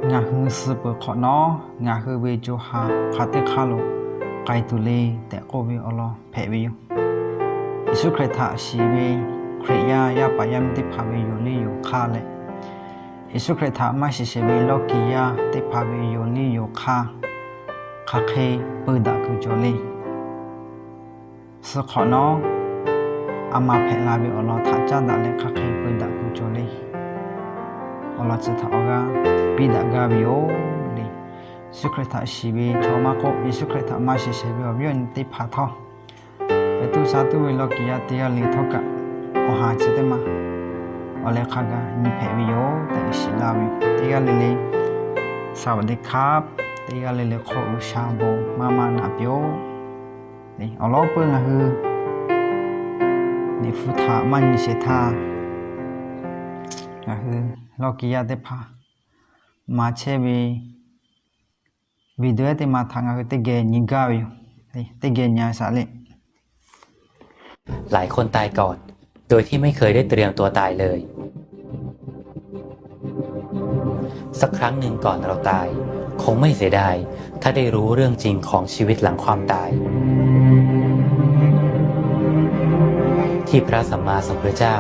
Ngaˬ hui suh peuˬ hk'awꞈ nawˉ, ngaˬ hui ve co ha hk'aˬ teˇ hk'aˇ lo k'ai tuˬ le tehꞈ k'oˆ ve awˬ lawn hpehꞈ ve yoˬ. Yeˍsuˆ Hkriꞈ htaꞈ shiˍ ve Hkriꞈ yaˇ yaˇ paˍ yaˇ miˇ teˇ hpaˍ ve yonˍ liˇ yonˍ hk'aˇ leh, Yeˍsuˆ Hkriꞈ htaꞈ maˇ shiˍ shehˍ ve lawˇ kiˍ yaˇ teˇ hpaˍ ve yonˍ liˇ yonˍ hk'aˇ, hk'aˬ hk'e peu daꞈ kuiˬ cawˬ le. Suh hk'awꞈ nawˉ, a ma hpehꞈ la ve awˬ lawn htaꞈ caˉ daꞈ leh hk'aˬ hk'e peu daꞈ kuiˬ cawˬ le. Awˬ lawn chi htaꞈ awˬ g'aˇ piˇ daꞈ gaˇ ve yoˬ le. Yeˍsuˆ Hkriꞈ htaꞈ shiˍ ve chaw maˇ k'oˆ, Yeˍsuˆ Hkriꞈ htaꞈ maˇ shiˍ shehˍ ve awˬ viˉ awˬ nyi teˇ hpaˍ htawˇ, hpehꞈ tuˬ sha tuˬ ve lawˇ kiˍ yaˇ teˇ g'aˇ le htawˇ kaꞈ, awˬ ha chi teˇ ma awˬ leh hk'a gaˬ nyi hpehꞈ ve yoˬ tehꞈ shiˍ laˇ ve yoˬ. Teˇ g'aˇ le le สวัสดีครับ, teˇ g'aˇ le le hk'aw G'uiˬsha bon maˇ maˇ naꞈ piˇ-oˆ. Awˬ lawn peuˬ ngaˬ hui Liꞈ hpu htaꞈ maˇ nyi sheˍ htaˇ, ngaˬ hui lawˇ kiˍ yaˇ teˇ hpaˍ maˍ chehˇ ve video teˇ ma htaꞈ ngaˬ hui teˇ geh nyi gaˇ ve yoˬ. Teˇ geh nyi shaˍ le. หลายคนตายก่อน โดยที่ไม่เคยได้เตรียมตัวตายเลย สักครั้งหนึ่งก่อนเราตาย คงไม่เสียดาย ถ้าได้รู้เรื่องจริงของชีวิตหลังความตาย ที่พระสัมมาสัมพุทธเจ้า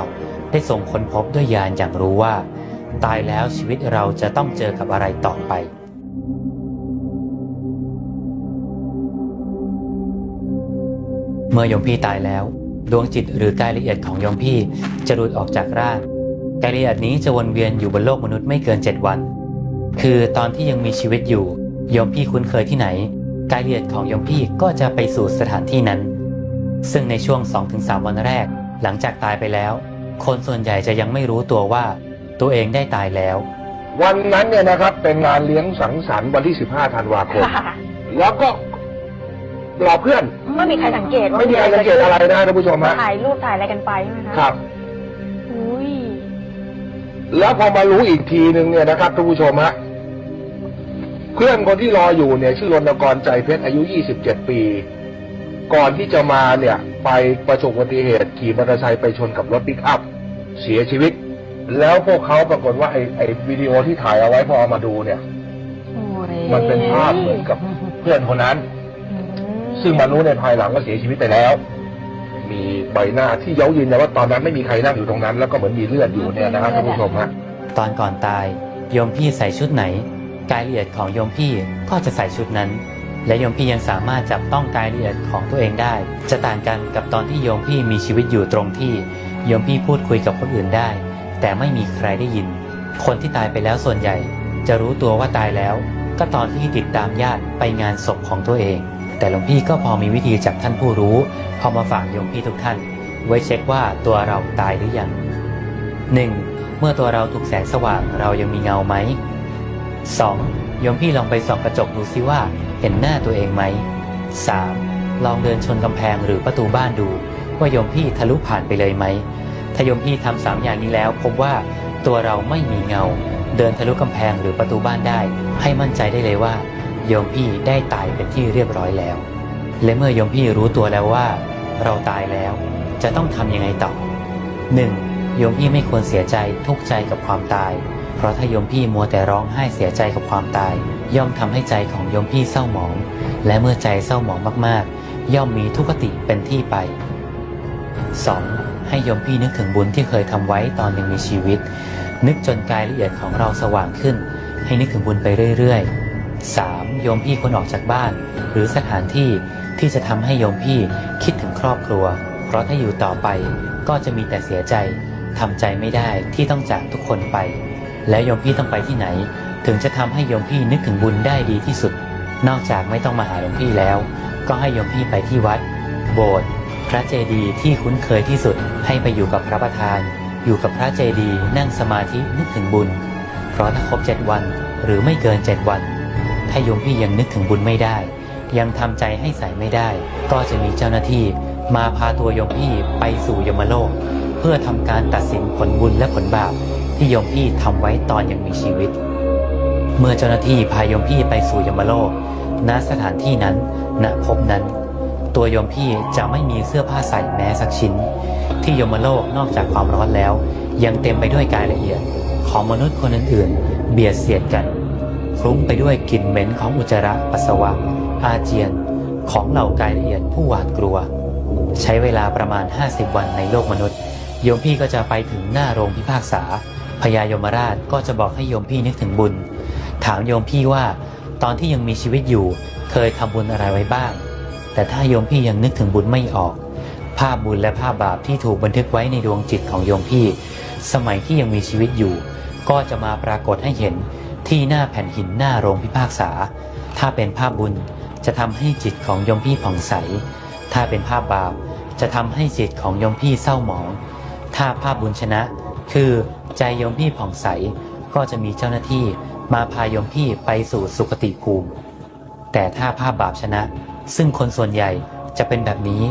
ได้ทรงค้นพบด้วยญาณอย่างรู้ว่า ตายแล้วชีวิตเราจะต้องเจอกับอะไรต่อไป เมื่อโยมพี่ตายแล้ว ดวงจิตหรือกายละเอียดของโยมพี่จะหลุดออกจากร่าง กายละเอียดนี้จะวนเวียนอยู่บนโลกมนุษย์ไม่เกินเจ็ดวัน คือตอนที่ยังมีชีวิตอยู่ โยมพี่คุ้นเคยที่ไหน กายละเอียดของโยมพี่ก็จะไปสู่สถานที่นั้น ซึ่งในช่วงสองถึงสามวันแรก หลังจากตายไปแล้ว คนส่วนใหญ่จะยังไม่รู้ตัวว่าตัวเองได้ตายแล้ว วันนั้นเนี่ยนะครับเป็นงานเลี้ยงสังสรรค์วันที่สิบห้าธันวาคม แล้วก็รอเพื่อน ไม่มีใครสังเกตว่า ไม่มีใครสังเกตอะไรนะท่านผู้ชมฮะ ถ่ายรูปถ่ายอะไรกันไปใช่ไหมคะ ครับ อุ้ย แล้วพอมารู้อีกทีนึงเนี่ยนะครับท่านผู้ชมฮะ เพื่อนคนที่รออยู่เนี่ยชื่อรณกร ใจเพชร อายุ ยี่สิบเจ็ด ปี ก่อนที่จะมาเนี่ยไปประสบอุบัติเหตุขี่มอเตอร์ไซค์ไปชนกับรถปิกอัพ เสียชีวิต แล้วพวกเขาปรากฏว่าไอ้ไอ้วิดีโอที่ถ่ายเอาไว้พอเอามาดูเนี่ย โอ้ย มันเป็นภาพเหมือนกับเพื่อนคนนั้น อืม ซึ่งมารู้ในภายหลังว่าเสียชีวิตไปแล้ว มีใบหน้าที่เย้ายืนยันว่าตอนนั้นไม่มีใครนั่งอยู่ตรงนั้น แล้วก็เหมือนมีเลือดอยู่เนี่ยนะครับท่านผู้ชมฮะ ตอนก่อนตาย โยมพี่ใส่ชุดไหน กายละเอียดของโยมพี่ก็จะใส่ชุดนั้น และโยมพี่ยังสามารถจับต้องกายละเอียดของตัวเองได้ จะต่างกันกับตอนที่โยมพี่มีชีวิตอยู่ตรงที่ โยมพี่พูดคุยกับคนอื่นได้ แต่ไม่มีใครได้ยิน คนที่ตายไปแล้วส่วนใหญ่ จะรู้ตัวว่าตายแล้ว ก็ตอนที่ติดตามญาติไปงานศพของตัวเอง แต่หลวงพี่ก็พอมีวิธีจากท่านผู้รู้ เอามาฝากโยมพี่ทุกท่าน ไว้เช็คว่าตัวเราตายหรือยัง หนึ่ง เมื่อตัวเราถูกแสงสว่าง เรายังมีเงาไหม สอง โยมพี่ลองไปส่องกระจกดูซิว่าเห็นหน้าตัวเองไหม สาม ลองเดินชนกำแพงหรือประตูบ้านดู ว่าโยมพี่ทะลุผ่านไปเลยไหม ถ้าโยมพี่ทำสามอย่างนี้แล้วพบว่าตัวเราไม่มีเงา เดินทะลุกำแพงหรือประตูบ้านได้ ให้มั่นใจได้เลยว่าโยมพี่ได้ตายเป็นที่เรียบร้อยแล้ว และเมื่อโยมพี่รู้ตัวแล้วว่าเราตายแล้ว จะต้องทำยังไงต่อ หนึ่ง โยมพี่ไม่ควรเสียใจทุกข์ใจกับความตาย เพราะถ้าโยมพี่มัวแต่ร้องไห้เสียใจกับความตาย ย่อมทำให้ใจของโยมพี่เศร้าหมอง และเมื่อใจเศร้าหมองมากๆ ย่อมมีทุกขติเป็นที่ไป สอง ให้โยมพี่นึกถึงบุญที่เคยทำไว้ตอนยังมีชีวิต นึกจนกายละเอียดของเราสว่างขึ้น ให้นึกถึงบุญไปเรื่อยๆ สาม โยมพี่ควรออกจากบ้าน หรือสถานที่ที่จะทำให้โยมพี่คิดถึงครอบครัว เพราะถ้าอยู่ต่อไปก็จะมีแต่เสียใจ ทำใจไม่ได้ที่ต้องจากทุกคนไป แล้วโยมพี่ต้องไปที่ไหน ถึงจะทำให้โยมพี่นึกถึงบุญได้ดีที่สุด นอกจากไม่ต้องมาหาหลวงพี่แล้ว ก็ให้โยมพี่ไปที่วัด โบสถ์ พระเจดีย์ที่คุ้นเคยที่สุด ให้ไปอยู่กับพระประธาน อยู่กับพระเจดีย์ นั่งสมาธินึกถึงบุญ เพราะถ้าครบเจ็ดวัน หรือไม่เกินเจ็ดวัน ถ้าโยมพี่ยังนึกถึงบุญไม่ได้ ยังทำใจให้ใสไม่ได้ ก็จะมีเจ้าหน้าที่มาพาตัวโยมพี่ไปสู่ยมโลก เพื่อทำการตัดสินผลบุญและผลบาปที่โยมพี่ทำไว้ตอนยังมีชีวิต เมื่อเจ้าหน้าที่พาโยมพี่ไปสู่ยมโลก ณ สถานที่นั้น ณ ภพนั้น ตัวโยมพี่จะไม่มีเสื้อผ้าใส่แม้สักชิ้น ที่ยมโลกนอกจากความร้อนแล้ว ยังเต็มไปด้วยกายละเอียดของมนุษย์คนอื่นๆ เบียดเสียดกัน คลุ้งไปด้วยกลิ่นเหม็นของอุจจาระปัสสาวะ อาเจียน ของเหล่ากายละเอียดผู้หวาดกลัว ใช้เวลาประมาณ ห้าสิบ วันในโลกมนุษย์ โยมพี่ก็จะไปถึงหน้าโรงพิพากษา พญายมราชก็จะบอกให้โยมพี่นึกถึงบุญ ถามโยมพี่ว่า ตอนที่ยังมีชีวิตอยู่ เคยทำบุญอะไรไว้บ้าง แต่ถ้าโยมพี่ยังนึกถึงบุญไม่ออก ภาพบุญและภาพบาปที่ถูกบันทึกไว้ในดวงจิตของโยมพี่ สมัยที่ยังมีชีวิตอยู่ ก็จะมาปรากฏให้เห็นที่หน้าแผ่นหินหน้าโรงพิพากษา ถ้าเป็นภาพบุญจะทำให้จิตของโยมพี่ผ่องใส ถ้าเป็นภาพบาปจะทำให้จิตของโยมพี่เศร้าหมอง ถ้าภาพบุญชนะ คือใจโยมพี่ผ่องใส ก็จะมีเจ้าหน้าที่มาพาโยมพี่ไปสู่สุคติภูมิ แต่ถ้าภาพบาปชนะ ซึ่งคนส่วนใหญ่จะเป็นแบบนี้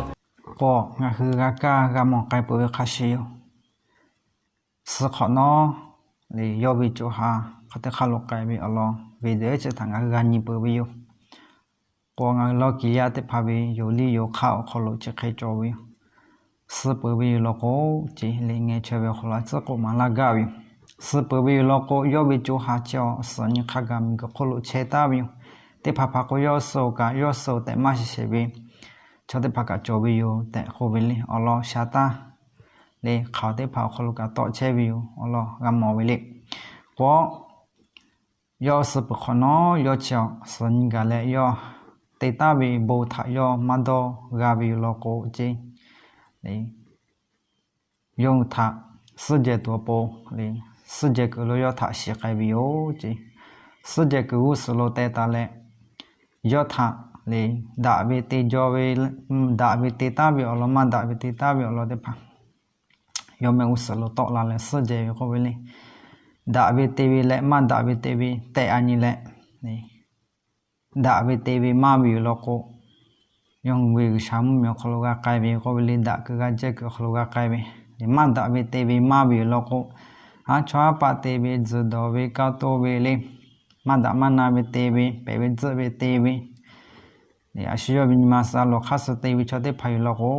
K'o, ngaˬ hui g'a kaˇ g'a mawˬ k'ai peuˬ ve hk'a shuˍ yoˬ. Suh hk'awꞈ nawˉ, le, yawˇ ve co ha hk'aˬ teˇ hk'aˇ lo k'ai ve awˬ lawn ve dehꞈ chi htaꞈ ngaˬ hui g'a nyi peuˬ ve yoˬ. K'o, ngaˬ hui lawˇ kiˍ yaˇ teˇ hpaˍ ve yoˬ liˇ yoˬ hk'aˇ awˬ hk'aw lo chi hk'e cawˬ ve yoˬ. Suh peuˬ ve yoˬ law k'o, ce le ngeh chaweh ve awˬ hk'aw lo a tcuhˉ k'oˆ maˍ laˇ gaˇ ve yoˬ. Suh peuˬ ve yoˬ law k'o, yawˇ ve co ha chi awˬ suhˍ nyi hk'a gaˬ miˬguiˬ hk'oˆ lo chehˇ taˍ ve yoˬ. Teˇ hpaˍ hpaˍ k'o, yawˇ suh oˬ kaꞈ yawˇ suh oˬ tehꞈ maˇ shiˍ shehˍ ve chaw teˇ hpaˍ kaꞈ cawˬ ve yoˬ tehꞈ k'oˆ ve le. Awˬ lawn sha taˇ le, hk'aˬ teˇ hpaˍ awˬ hk'aw lo kaꞈ tawˆ chehˇ ve yoˬ. Awˬ lawn g'a mawˬ ve le. K'o, yawˇ suh peuˬ hk'awꞈ nawˉ, yawˇ chi awˬ suhˍ nyi gaˬ leh yawˇ te taˍ ve bon htaꞈ yawˇ maˇ dawˇ g'a ve yoˬ law k'o, ce le, yawˇ hui htaꞈ suhˉ jehˬ tuˬ awˬ pon le, suhˉ jehˬ kuiˬ lo yawˇ htaꞈ shiˍ k'ai ve yoˬ ce. Suhˉ jehˬ kuiˬ g'uˇ suhˍ lo teh taˍ leh, yawˇ htaꞈ le, daꞈ ve te jaw ve, daꞈ ve te taˍ ve awˬ lawn, maˇ daꞈ ve te taˍ ve awˬ lawn teˇ hpaˍ yawˇ mehˆ g'uˇ suhˍ lo tawˆ la leh suhˉ jehˬ ve k'oˆ ve le. Daꞈ ve te ve leh maˇ daꞈ ve te ve tehꞈ a nyi leh, daꞈ ve te ve maˇ ve yoˬ law k'o, yawˇ hui ve G'uiˬsha mvuhˇmiˬ awˬ hk'aw lo g'a k'ai ve k'oˆ ve le. Daꞈ kuiˬ g'a jehˇ kuiˬ awˬ hk'aw lo g'a k'ai ve, maˇ daꞈ ve te ve maˇ ve yoˬ law k'o, haˉ chawˇ haˉ paˆ te ve, tzuhˬ dawˬ ve, kaˇ toˆ ve le, maˇ daꞈ maˇ na ve te ve, pehꞈ ve tzuhˆ ve te ve, a shu yawˇ ve nyi ma suh a lawˬ hk'aˇ suh te ve chaw teˇ hpaˍ yoˬ law k'o,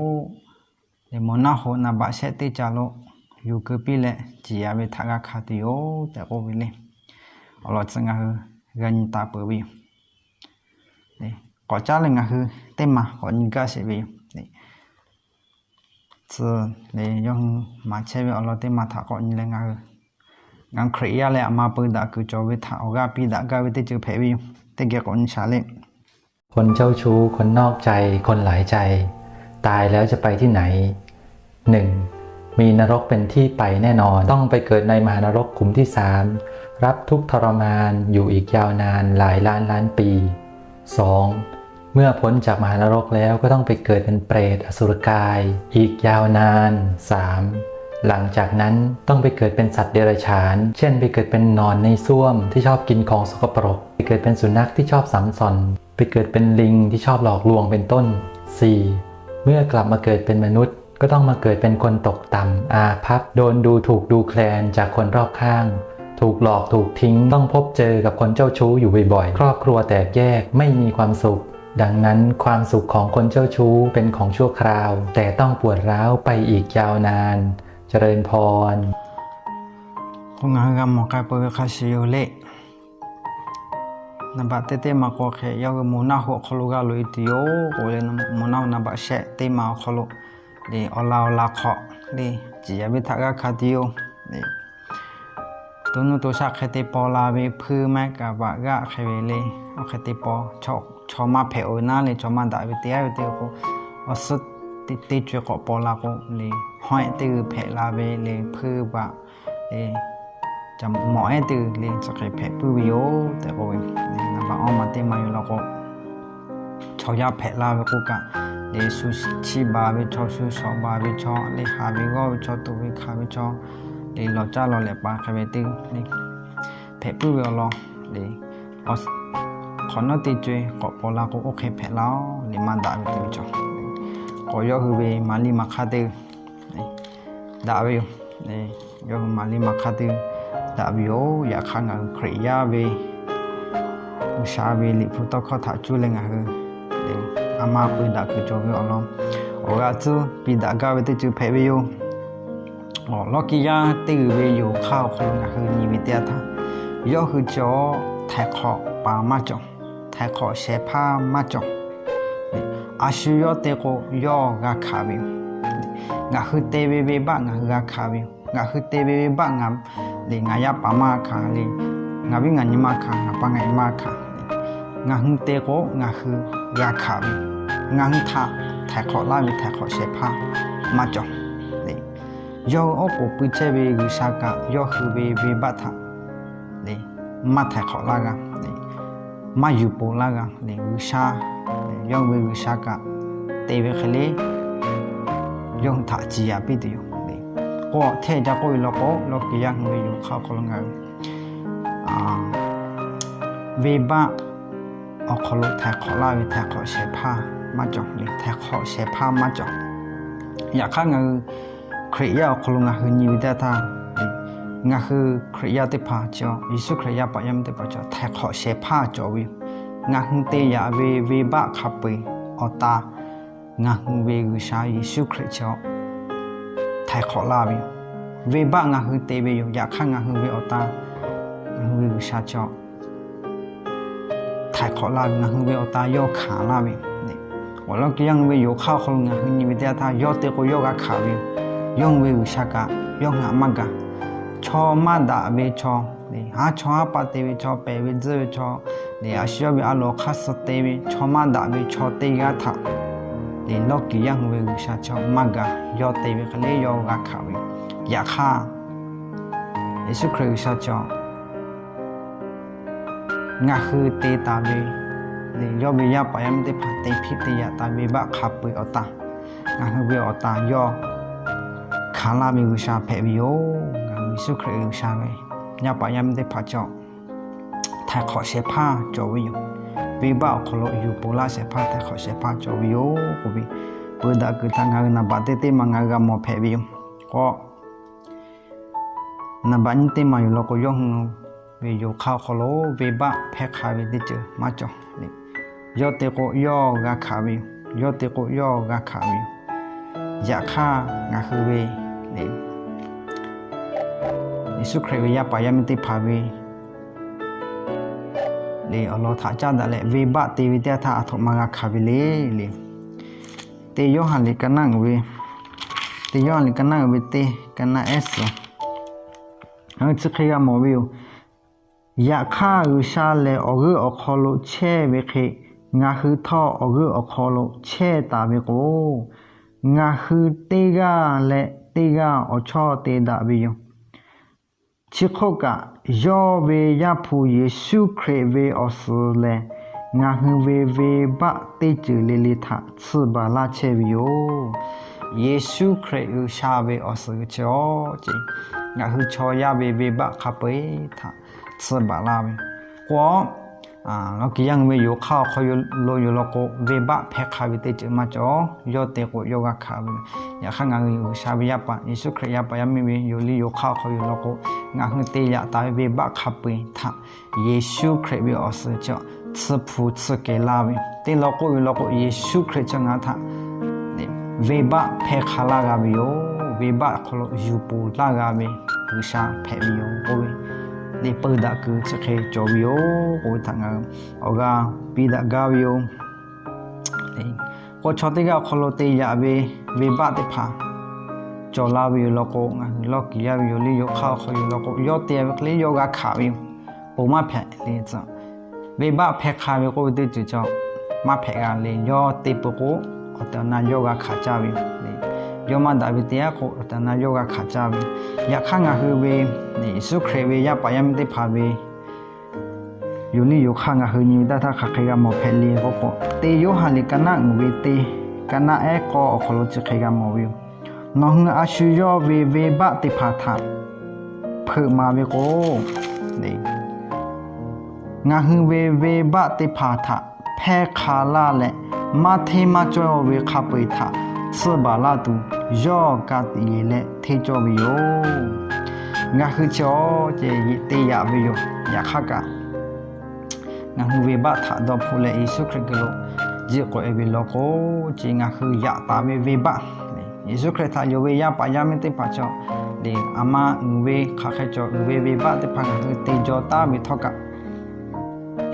moˬ naˆ hoꞈ naˍ baꞈ shehˆ teˇ caˬ lo yuˬ keu piˇ leh ciˍ yaꞈ ve htaꞈ g'a hkanˍ tuˬ yoˬ tehꞈ k'oˆ ve le. Awˬ lawn tcuh ngaˬ hui g'a nyi taˍ peuˬ ve yoˬ. K'awꞈ caˉ leh ngaˬ hui teˇ maˬ k'awꞈ nyi gaˇ sheˍ ve yoˬ. Tcuh le, yawˇ hui maˍ chehˇ ve awˬ lawn teˇ maˬ htaꞈ k'awꞈ nyi leh ngaˬ hui ngaˬ hui Hkriꞈ yaˇ leh aˬ ma peu daꞈ kuiˬ cawˬ ve htaꞈ awˬ g'aˇ piˇ daꞈ gaˇ ve teˇ ceuˬ hpehꞈ ve yoˬ. Teˇ geh k'awꞈ nyi shaˍ le. คนเจ้าชู้ คนนอกใจ คนหลายใจ ตายแล้วจะไปที่ไหน หนึ่ง มีนรกเป็นที่ไปแน่นอน ต้องไปเกิดในมหานรกขุมที่สาม รับทุกข์ทรมานอยู่อีกยาวนานหลายล้านล้านปี สอง เมื่อพ้นจากมหานรกแล้วก็ต้องไปเกิดเป็นเปรตอสุรกาย อีกยาวนาน สาม หลังจากนั้นต้องไปเกิดเป็นสัตว์เดรัจฉาน เช่นไปเกิดเป็นหนอนในส้วมที่ชอบกินของสกปรก ไปเกิดเป็นสุนัขที่ชอบสำส่อน ไปเกิดเป็นลิงที่ชอบหลอกลวงเป็นต้น สี่ เมื่อกลับมาเกิดเป็นมนุษย์ ก็ต้องมาเกิดเป็นคนตกต่ำ อาภัพ โดนดูถูกดูแคลนจากคนรอบข้าง ถูกหลอกถูกทิ้ง ต้องพบเจอกับคนเจ้าชู้อยู่บ่อยๆ ครอบครัวแตกแยก ไม่มีความสุข ดังนั้นความสุขของคนเจ้าชู้เป็นของชั่วคราว แต่ต้องปวดร้าวไปอีกยาวนาน เจริญพร K'o, ngaˬ hui g'a mawˬ k'ai peuˬ ve hk'a shuˍ yoˬ le. Naˍ baꞈ teˇ teˇ maˬ k'o hk'e, yawˇ hui moˬ naˆ hoꞈ awˬ hk'aw lo g'a loꞈ e tuˬ yoˬ k'oˆ leh, moˬ naˆ hoꞈ naˍ baꞈ shehˆ teˇ maˬ awˬ hk'aw lo le, awˬ laˬ awˬ laˬ hk'awꞈ le, ciˍ yaꞈ ve htaꞈ g'a hkanˍ tuˬ yoˬ. To nuˇ to shaˆ hk'e te paw la ve hpuiˇ maˇ kaꞈ vaꞈ g'aˆ hk'e ve le, awˬ hk'e te paw, chaw maˇ hpehꞈ-oˬ naˉ le, chaw maˇ daꞈ ve te a ve teˇ k'o, awˬ suhˉ teˇ co e k'awꞈ paw la k'o le, hawehˆ teˇ g'uiˬ hpehꞈ la ve le, hpuiˇ vaꞈ le, mawꞈ ehˉ teˇ g'uiˬ le, chi hk'e hpehꞈ puiˉ ve yoˬ tehꞈ k'oˆ ve, naˍ baꞈ awˇ ma teˇ maˬ yoˬ law k'o, chaw yaˇ hpehꞈ la ve k'oˆ kaꞈ, le shu chiˇ baˬ ve chaw, shu shawˍ baˬ ve chaw, le haˍ ve g'awˇ ve chaw, tuꞈ ve hkanˍ ve chaw, le lawˬ caˇ lawˬ lehˬ pa hk'e ve teˇ g'uiˬ le, hpehꞈ puiˉ ve awˬ lawn le, hk'awꞈ nawˉ teˇ co e k'awꞈ paw la k'o, oˇ hk'e hpehꞈ la-oˬ le, maˇ daꞈ ve teˇ g'uiˬ chaw. K'awꞈ yawˇ hui ve maˍ liˇ maˍ hk'aˇ teˇ g'uiˬ daꞈ ve yoˬ. Yawˇ hui maˍ liˇ maˍ hk'aˇ teˇ g'uiˬ daꞈ ve yoˬ. Yaꞈ hk'aˇ ngaˬ hui Hkriꞈ yaˇ ve G'uiˬsha ve Liꞈ hpu tawˇ hkawˇ htaꞈ cuˇ leh ngaˬ hui aˬ ma peu daꞈ kuiˬ cawˬ ve awˬ lawn awˬ g'aˇ tcuhˉ piˇ daꞈ gaˇ ve teˇ ceuˬ hpehꞈ ve yoˬ. Awˬ lawˇ kiˇ yaˇ teˇ g'uiˬ ve yoˬ hk'aˇ awˬ hk'aw lo ngaˬ hui nyi ve teˇ yanˇ htaˇ, yawˇ hui cawˬ htaiˍ hk'awꞈ paˍ maˇ cawˬ. Htaiˍ hk'awꞈ shehˍ hpaˇ maˇ cawˬ. A shu yawˇ te k'o, yawˇ g'a hkanˍ ve yoˬ. Ngaˬ hui te ve venˇbaˆ ngaˬ hui g'a hkanˍ ve yoˬ. Ngaˬ hui te ve venˇbaˆ ngaˬ, le, ngaˬ yaˇ paˍ maˇ hkanˍ le, ngaˬ viˉ ngaˬ nyi maˇ hkanˍ, ngaˬ pa ngaˬ e maˇ hkanˍ. Ngaˬ hui te k'o, ngaˬ hui g'a hkanˍ ve yoˬ. Ngaˬ hui htaꞈ htaiˍ hk'awꞈ laˇ ve htaiˍ hk'awꞈ shehˍ hpaˇ maˇ cawˬ. Yawˇ hui oˉ k'oˍ pui chehˇ ve G'uiˬsha kaꞈ yawˇ hui ve venˇbaˆ htaꞈ, le, maˇ htaiˍ hk'awꞈ laˇ g'a, maˇ yuˬ poˬ laˇ g'a le. G'uiˬsha, yawˇ hui ve G'uiˬsha kaꞈ te ve hk'e le, yawˇ hui htaꞈ ciˍ yanˍ piˇ tuˬ yoˬ le. K'o hteˇ jaˇ k'oˆ ve law k'o, lawˇ kiˍ yaˇ hui ve yoˬ hk'aˇ awˬ hk'aw lo ngaˬ hui venˇbaˆ awˬ hk'aw lo htaiˍ hk'awꞈ laˇ ve htaiˍ hk'awꞈ shehˍ hpaˇ maˇ cawˬ le. Htaiˍ hk'awꞈ shehˍ hpaˇ maˇ cawˬ. Yaꞈ hk'aˇ ngaˬ hui Hkriꞈ yaˇ awˬ hk'aw lo ngaˬ hui nyi ve teˇ yanˇ htaˇ, ngaˬ hui Hkriꞈ yaˇ teˇ hpaˍ chi, Yeˍsuˆ Hkriꞈ yaˇ paˍ yaˇ miˇ teˇ hpaˍ chi htaiˍ hk'awꞈ shehˍ hpaˇ cawˬ ve yoˬ. Ngaˬ hui te yaꞈ ve venˇbaˆ hk'a peu-eˬ awˬ ta ngaˬ hui ve G'uiˬsha Yeˍsuˆ Hkriꞈ chi htaiˍ hk'awꞈ laˇ ve yoˬ. Venˇbaˆ ngaˬ hui te ve yoˬ. Yaꞈ hk'aˇ ngaˬ hui ve awˬ ta, ngaˬ hui ve G'uiˬsha chi htaiˍ hk'awꞈ laˇ ve, ngaˬ hui ve awˬ ta yawˇ hkanˍ laˇ ve yoˬ. Awˬ lawn kiˬ yaˇ hui ve yoˬ hk'aˇ awˬ hk'aw lo ngaˬ hui nyi ve teˇ yanˇ htaˇ, yawˇ te k'o yawˇ g'a hkanˍ ve yoˬ. Yawˇ hui ve G'uiˬsha kaꞈ yawˇ hui htaꞈ maˇ gaˬ. Chaw maˇ daꞈ ve chaw, haˉ chawˇ haˉ paˆ te ve chaw, pehˬ ve tzuhˇ ve chaw, le a shu yawˇ ve a loˍ hk'aˇ suh te ve chaw maˇ daꞈ ve chaw teˇ g'aˇ htaꞈ, le lawˇ kiˍ yaˇ hui ve G'uiˬsha chi maˇ gaˬ. Yawˇ te ve hk'e le yawˇ g'a hkanˍ ve yoˬ. Yaꞈ hk'aˇ, Yeˍsuˆ Hkriꞈ G'uiˬsha chi ngaˬ hui te taˍ ve, le yawˇ ve yaˇ paˍ yaˇ miˇ teˇ hpaˍ te hpiˇ te yaꞈ taˍ ve venˇbaˆ hk'a peu-eˬ awˬ ta, ngaˬ hui ve awˬ ta yawˇ hkanˍ laˇ ve G'uiˬsha hpehꞈ ve yoˬ. Ngaˬ hui Yeˍsuˆ Hkriꞈ G'uiˬsha ve yaˇ paˍ yaˇ miˇ teˇ hpaˍ chi htaiˍ hk'awꞈ shehˍ hpaˇ cawˬ ve yoˬ. Venˇbaˆ awˬ hk'aw lo yuˬ poˬ laˇ shehˍ hpaˇ htaiˍ hk'awꞈ shehˍ hpaˇ cawˬ ve yoˬ k'oˆ ve, peu daꞈ kuiˬ htaꞈ ngaˬ hui naˍ baꞈ teˇ teˇ ma ngaˬ hui g'a mawˬ hpehꞈ ve yoˬ. K'o, naˍ baꞈ nyiˇ teˇ ma yoˬ law k'o, yawˇ hui ve yoˬ hk'aˇ awˬ hk'aw lo venˇbaˆ hpehˇ hk'a ve teˇ ceuˬ maˇ cawˬ le. Yawˇ te k'o yawˇ g'a hkanˍ ve yoˬ. Yawˇ te k'o yawˇ g'a hkanˍ ve yoˬ. Yaꞈ hk'aˇ ngaˬ hui ve le, Yeˍsuˆ Hkriꞈ ve yaˇ paˍ yaˇ miˇ teˇ hpaˍ ve le awˬ lawn htaꞈ caˉ daꞈ leh venˇbaˆ te ve teˇ yanˇ htaˇ aˬ htoꞈ ma g'a hkanˍ ve le le. Teˇ Yoˇhanˬ liꞈ ka naˆ uiˍ ve, Teˇ Yoˇhanˬ liꞈ ka naˆ uiˍ ve teˇ ka naˆ ehˉ suhˍ, chi hk'e g'a mawˬ ve yoˬ. Yaꞈ hk'aˇ G'uiˬsha lehˬ awˬ g'euˆ awˬ hk'aw lo chehˇ ve hk'e, ngaˬ hui htawˇ awˬ g'euˆ awˬ hk'aw lo chehˇ taˍ ve k'o, ngaˬ hui teˇ g'aˇ leh teˇ g'aˇ awˬ chawˇ te daꞈ ve yoˬ. Chi hk'oˆ kaꞈ, yawˇ ve Yaˇ hpu Yeˍsuˆ Hkriꞈ ve awˬ suhˍ lehˬ, ngaˬ hui ve venˇbaˆ teˇ ceuˬ le le htaꞈ tsuhˇ baˬ laˇ chehˇ ve yoˬ. Yeˍsuˆ Hkriꞈ G'uiˬsha ve awˬ suhˍ g'uiˬ chi awˬ ce, ngaˬ hui chaw yaˇ ve venˇbaˆ hk'a peu-eˬ htaꞈ tsuhˇ baˬ laˇ ve k'o, lawˇ kiˬ yaˇ hui ve yoˬ hk'aˇ awˬ hk'aw lo yoˬ law k'o, venˇbaˆ hpehˇ hk'a ve teˇ ceuˬ maˇ cawˬ. Yawˇ te k'o yawˇ g'a hkanˍ ve. Yaꞈ hk'aˇ ngaˬ hui G'uiˬsha ve yaˇ paˍ Yeˍsuˆ Hkriꞈ yaˇ paˍ yaˇ miˇ ve yoˬ liˇ yoˬ hk'aˇ awˬ hk'aw lo yoˬ law k'o, ngaˬ hui te yaꞈ taˍ ve venˇbaˆ hk'a peu-eˬ htaꞈ Yeˍsuˆ Hkriꞈ ve awˬ suhˍ chi tsuhˇ hpu tsuhˇ kehˬ laˇ ve. Teˇ law k'oˆ ve law k'o, Yeˍsuˆ Hkriꞈ chi ngaˬ hui htaꞈ venˇbaˆ hpehˇ hk'a laˇ g'a ve yoˬ. Venˇbaˆ awˬ hk'aw lo yuˬ poˬ laˇ g'a ve G'uiˬsha hpehꞈ ve yoˬ k'oˆ ve, le peu daꞈ kuiˬ chi hk'e cawˬ ve yoˬ k'oˆ ve htaꞈ ngaˬ hui awˬ g'aˇ piˇ daꞈ gaˇ ve yoˬ. K'o, chaw teˇ g'aˇ awˬ hk'aw lo te yaꞈ ve venˇbaˆ teˇ hpaˍ cawˬ la ve yoˬ law k'o, ngaˬ hui lawˇ kiˬ yaˇ ve yoˬ liˇ yoˬ hk'aˇ awˬ hk'aw yoˬ law k'o, yawˇ te ve hk'e le yawˇ g'a hkanˍ ve yoˬ. Ponˬ maˇ hpehꞈ le tcuh. Venˇbaˆ hpehˇ hk'a ve k'oˆ ve teˇ ceuˬ chi maˇ hpehꞈ g'a le. Yawˇ te peuˬ k'o, awˬ tehˬ awˬ na yawˇ g'a hkanˍ caˇ ve yoˬ. Yawˇ maˇ daꞈ ve te-a k'o, awˬ tehˬ awˬ na yawˇ g'a hkanˍ caˇ ve yoˬ. Yaꞈ hk'aˇ ngaˬ hui ve Yeˍsuˆ Hkriꞈ ve yaˇ paˍ yaˇ miˇ teˇ hpaˍ ve yoˬ liˇ yoˬ hk'aˇ ngaˬ hui nyi ve taˇ htaˇ hk'aˬ hk'e g'a mawˬ hpehꞈ le k'oˆ k'o, Teˇ Yoˇhanˬ liꞈ ka naˆ uiˍ ve teˇ ka naˆ ehˉ k'awˇ awˬ hk'aw lo chi hk'e g'a mawˬ ve yoˬ. Nawˬ hui a shu yawˇ ve venˇbaˆ teˇ hpaˍ htaꞈ hpeuꞈ maˍ ve k'o, ngaˬ hui ve venˇbaˆ teˇ hpaˍ htaꞈ hpehˇ hk'a laˇ leh, maˇ hteˇ maˇ cawˇ ve hk'a peu-eˬ htaꞈ tsuhˇ baˬ laˇ tuˬ, yawˇ ka tiꞈ yeˬ leh hteˇ cawˇ ve yoˬ. Ngaˬ hui chi awˬ ce te yaꞈ ve yoˬ. Yaꞈ hk'aˇ kaꞈ, ngaˬ hui venˇbaˆ htaꞈ dawˇ hpfuhˆ leh Yeˍsuˆ Hkriꞈ geh lo jiˆ k'awꞈ e ve law k'o, ce ngaˬ hui yaꞈ taˍ ve venˇbaˆ, Yeˍsuˆ Hkriꞈ htaꞈ yonˍ ve yaˇ paˍ yaˇ miˇ teˇ hpaˍ cawˬ le, a ma uiˍ ve hk'aˬ hk'e cawˬ uiˍ ve venˇbaˆ teˇ hpaˍ ngaˬ hui te jaw taˍ ve htawˇ kaꞈ,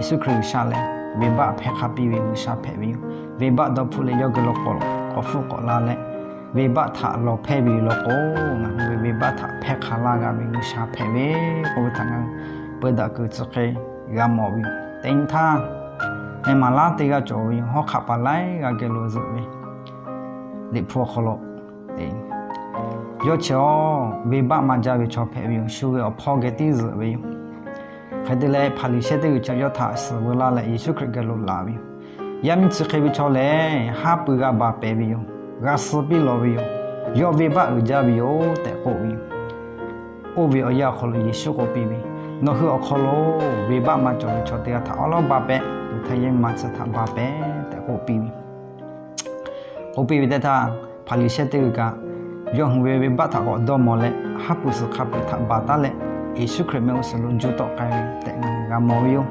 Yeˍsuˆ Hkriꞈ G'uiˬsha lehˬ, venˇbaˆ hpehˇ hk'a piˇ ve G'uiˬsha hpehꞈ ve yoˬ. Venˇbaˆ dawˇ hpfuhˆ leh yawˇ geh lo k'awꞈ k'awꞈ hpfuhˆ k'awꞈ la leh, venˇbaˆ htaꞈ lawˬ hpehˇ ve yoˬ law k'o, ngaˬ hui ve venˇbaˆ htaꞈ hpehˇ hk'a laˇ g'a ve G'uiˬsha hpehꞈ ve k'oˆ ve htaꞈ ngaˬ hui peu daꞈ kuiˬ chi hk'e g'a mawˬ ve yoˬ. Teˇ nyi htaˇ, meh maˍ laˉ teˇ g'aˇ cawˬ ve yoˬ. Hawˉ hk'aˆ paˍ laiˉ g'aˇ geh lo zuhꞈ ve Liꞈ hpu awˬ hk'aw lo, yawˇ chi awˬ venˇbaˆ maˇ jaˇ ve chaw hpehꞈ ve yoˬ. Shu ve awˬ hpawˇ geh tiˉ zuhꞈ ve yoˬ. Hk'e te leh, Hpaˍriˍsehˇ teˇ g'uiˬ chi yawˇ htaꞈ suhˍ veu laˇ leh, Yeˍsuˆ Hkriꞈ geh lo laˬ ve yoˬ. Yaˇ miˇ chi hk'e ve chaw lehˬ, haˉ pui g'a baˬ pehˍ ve yoˬ. G'a suh piˇ lawˬ ve yoˬ. Yawˇ venˇbaˆ uiˍ jaˇ ve yoˬ tehꞈ k'oˆ ve yoˬ. Oˇ ve awˬ yanˇ awˬ hk'aw lo Yeˍsuˆ k'oˆ piˇ ve, Nawˬ hui awˬ hk'aw lo venˇbaˆ maˇ cawˬ ve chaw teˇ g'aˇ htaꞈ awˉ lawˉ baˬ pehˍ, uiˍ htaˇ yehˇ miˇ ma tcuh htaꞈ baˬ pehˍ tehꞈ k'oˆ piˇ ve. K'oˆ piˇ ve teˇ htaˇ, Hpaˍriˍsehˇ teˇ g'uiˬ kaꞈ, yawˇ hui ve venˇbaˆ htaꞈ k'awꞈ dawˇ mawˬ leh, haˉ pui suhˍ hk'a peu-eˬ htaꞈ baˬ taˉ leh, Yeˍsuˆ Hkriꞈ mehˆ g'uˇ suhˍ lo juˇ tawˆ k'ai ve tehꞈ ngaˬ hui g'a mawˬ ve yoˬ.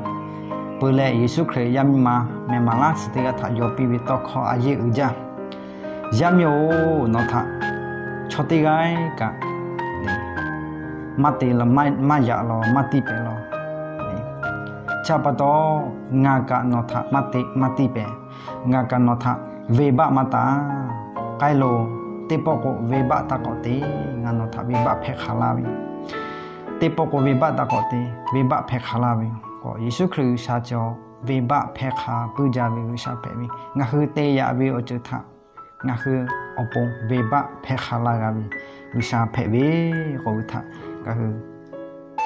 Peuˬ leh, Yeˍsuˆ Hkriꞈ yaˇ miˇ ma meh maˍ laˇ chi teˇ g'aˇ htaꞈ yaw piˇ ve tawˇ hkawˇ a yehˇ uiˍ jaˇ. Yaˇ miˇ-oˬ, nawˬ htaꞈ chaw teˇ g'aˇ kaꞈ maˇ te, maˇ yaꞈ law, maˇ tiˇ pehˍ law. Chi pa taw, ngaˬ kaꞈ nawˬ htaꞈ maˇ te maˇ tiˇ pehˍ. Ngaˬ kaꞈ nawˬ htaꞈ venˇbaˆ maˇ taˍ. K'ai loˬ, teˇ pawˆ k'o venˇbaˆ taˇ k'awꞈ te. Ngaˬ nawˬ htaꞈ venˇbaˆ hpehˇ hk'a laˇ ve yoˬ. Teˇ pawˆ k'o venˇbaˆ taˇ k'awꞈ te, venˇbaˆ hpehˇ hk'a laˇ ve yoˬ. K'o Yeˍsuˆ Hkriꞈ G'uiˬsha cawˬ, venˇbaˆ hpehˇ hk'a puiˉ jaˇ ve G'uiˬsha hpehꞈ ve, ngaˬ hui te yaꞈ ve awˬ ceuˬ htaꞈ ngaˬ hui awˬ pon venˇbaˆ hpehˇ hk'a laˇ g'a ve G'uiˬsha hpehꞈ ve k'oˆ ve htaꞈ ngaˬ hui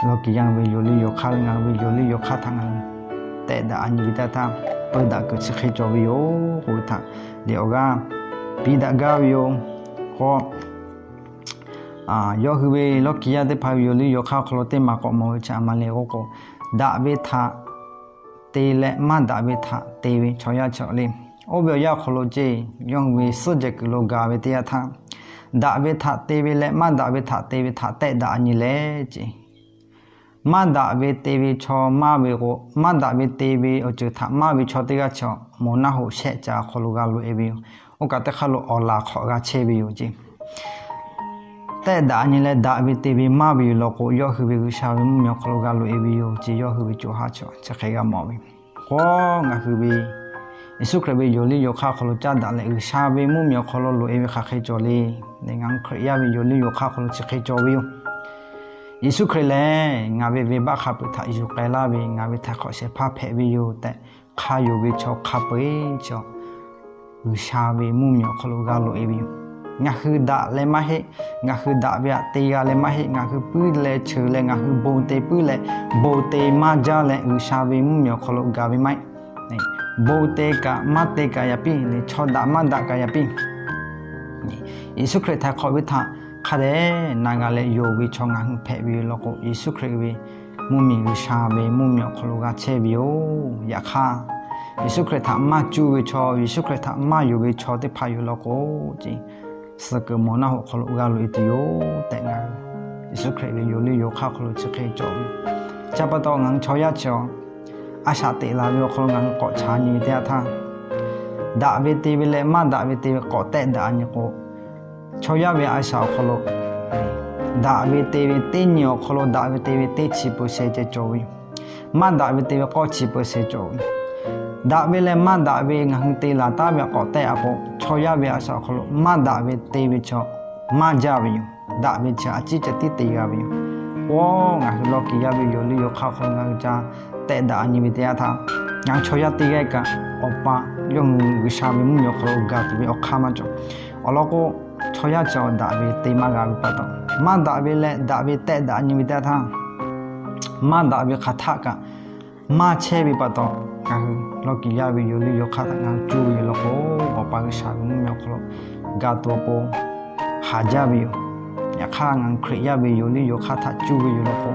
lawˇ kiˍ yaˇ ve yoˬ liˇ yoˬ hk'aˇ, ngaˬ hui ve yoˬ liˇ yoˬ hk'aˇ htaꞈ ngaˬ hui tehˆ daꞈ a nyi ve teˇ htaˇ, peu daꞈ kuiˬ chi hk'e cawˬ ve yoˬ k'oˆ ve htaꞈ liꞈ awˬ g'aˇ piˇ daꞈ gaˇ ve yoˬ. K'o, yawˇ hui ve lawˇ kiˍ yaˇ teˇ hpaˍ ve yoˬ liˇ yoˬ hk'aˇ awˬ hk'aw lo teˇ maˬ k'awꞈ mawˬ ve chi a ma le k'oˆ k'o, daꞈ ve htaꞈ te leh maˇ daꞈ ve htaꞈ te ve chaw yaˇ cawˬ le. Oˇ ve awˬ yanˇ awˬ hk'aw lo ceˇ, yawˇ hui ve suhˉ jehˬ kuiˬ lo gaˬ ve teˇ yanˇ htaˇ, daꞈ ve htaꞈ te ve leh maˇ daꞈ ve htaꞈ te ve htaꞈ tehˆ daꞈ a nyi le ceˇ. Maˇ daꞈ ve te ve chaw maˇ ve k'o, maˇ daꞈ ve te ve awˬ ceuˬ htaꞈ maˇ ve chaw teˇ g'aˇ chaw moˍ naˆ hoꞈ shehˆ ca awˬ hk'aw lo g'a loꞈ e ve yoˬ. Oˇ kaꞈ teˇ hk'aˇ lo awˬ laˬ hk'awꞈ g'a chehˇ ve yoˬ ceˇ. Tehˆ daꞈ a nyi leh daꞈ ve te ve maˇ ve yoˬ law k'o, yawˇ hui ve G'uiˬsha ve mvuhˇmiˬ awˬ hk'aw lo g'a loꞈ e ve yoˬ ceˇ. Yawˇ hui ve co ha chaw chi hk'e g'a mawˬ ve. K'o, ngaˬ hui ve Yeˍsuˆ Hkriꞈ ve yoˬ liˇ yoˬ hk'aˇ awˬ hk'aw lo caˇ daꞈ leh G'uiˬsha ve mvuhˇmiˬ awˬ hk'aw lo loꞈ e ve hk'aˬ hk'e cawˬ le. Ngaˬ hui Hkriꞈ yaˇ ve yoˬ liˇ yoˬ hk'aˇ awˬ hk'aw lo chi hk'e cawˬ ve yoˬ. Yeˍsuˆ Hkriꞈ lehˬ ngaˬ ve venˇbaˆ hk'a peu-eˬ htaꞈ yuˬ k'ai laˇ ve ngaˬ ve htaiˍ hk'awꞈ shehˍ hpaˇ hpehꞈ ve yoˬ tehꞈ, hk'a yonˍ ve chaw hk'a peu-eˬ chaw G'uiˬsha ve mvuhˇmiˬ awˬ hk'aw lo g'a loꞈ e ve yoˬ. Ngaˬ hui daꞈ leh maˇ heˆ, ngaˬ hui daꞈ ve htaꞈ te g'a leh maˇ heˆ, ngaˬ hui puiˉ leh cheuˬ leh ngaˬ hui bon te puiˉ leh bon te maˇ jaˇ leh G'uiˬsha ve mvuhˇmiˬ awˬ hk'aw lo gaˬ ve maˇ heˆ. Bon te kaꞈ maˇ te kaꞈ yaꞈ piˇ, chaw daꞈ maˇ daꞈ kaꞈ yaꞈ piˇ, Yeˍsuˆ Hkriꞈ htaiˍ hk'awꞈ ve htaꞈ hk'a dehꞈ na g'a leh yonˍ ve chaw ngaˬ hui hpehꞈ ve yoˬ law k'o, Yeˍsuˆ Hkriꞈ ve mvuhˇmiˬ G'uiˬsha ve mvuhˇmiˬ awˬ hk'aw lo g'a chehˇ ve yoˬ. Yaꞈ hk'aˇ, Yeˍsuˆ Hkriꞈ htaꞈ maˇ cuˇ ve chaw, Yeˍsuˆ Hkriꞈ htaꞈ maˇ yonˍ ve chaw teˇ hpaˍ yoˬ law k'o, suh kuiˬ moˍ naˆ hoꞈ hk'aw lo g'a loꞈ e tuˬ yoˬ tehꞈ ngaˬ hui Yeˍsuˆ Hkriꞈ ve yoˬ liˇ yoˬ hk'aˇ hk'aw lo chi hk'e cawˬ ve. Chi pa taw ngaˬ hui chaw yaˇ chi a shaꞈ teꞈ la ve awˬ hk'aw lo ngaˬ hui k'awꞈ chaꞈ nyi ve teˇ yanˇ htaˇ, daꞈ ve te ve leh maˇ daꞈ ve te ve k'awꞈ tehˆ daꞈ a nyi k'o, chaw yaˇ ve a shaꞈ awˬ hk'aw lo daꞈ ve te ve teˇ nyi awˬ hk'aw lo daꞈ ve te ve teˇ chi peu sheh ceh cawˬ ve yoˬ. Maˇ daꞈ ve te ve k'awˇ chi peu sheh cawˬ ve yoˬ. Daꞈ ve leh maˇ daꞈ ve ngaˬ hui te laˬ taˉ ve k'awꞈ tehˆ a k'o, chaw yaˇ ve a shaꞈ awˬ hk'aw lo maˇ daꞈ ve te ve chaw maˇ jaˇ ve yoˬ. Daꞈ ve chi a ciˉ ceh tiˉ te g'a ve yoˬ. K'o, ngaˬ hui lawˇ kiˍ yaˇ ve yoˬ liˇ yoˬ hk'aˇ hk'aw lo ngaˬ hui ca tehˆ daꞈ a nyi ve teˇ yanˇ htaˇ, ngaˬ hui chaw yaˇ teˇ g'aˇ kaꞈ awˬ pa yawˇ hui G'uiˬsha ve mvuhˇmiˬ awˬ hk'aw lo gaˬ tuˬ ve awˬ hk'aˇ maˇ cawˬ. Awˬ lawn k'o, chaw yaˇ chi daꞈ ve te maˇ g'a ve pa taw, maˇ daꞈ ve leh daꞈ ve tehˆ daꞈ nyi ve teˇ yanˇ htaˇ, maˇ daꞈ ve hk'aˬ htaˆ kaꞈ maˇ chehˇ ve pa taw, ngaˬ hui lawˇ kiˍ yaˇ ve yoˬ liˇ yoˬ hk'aˇ htaꞈ ngaˬ hui cuˇ ve yoˬ law k'o, Awˬ pa G'uiˬsha ve mvuhˇmiˬ awˬ hk'aw lo ga tuˬ awˬ pon haˍ jaˇ ve yoˬ. Yaꞈ hk'aˇ, ngaˬ hui Hkriꞈ yaˇ ve yoˬ liˇ yoˬ hk'aˇ htaꞈ cuˇ ve yoˬ law k'o,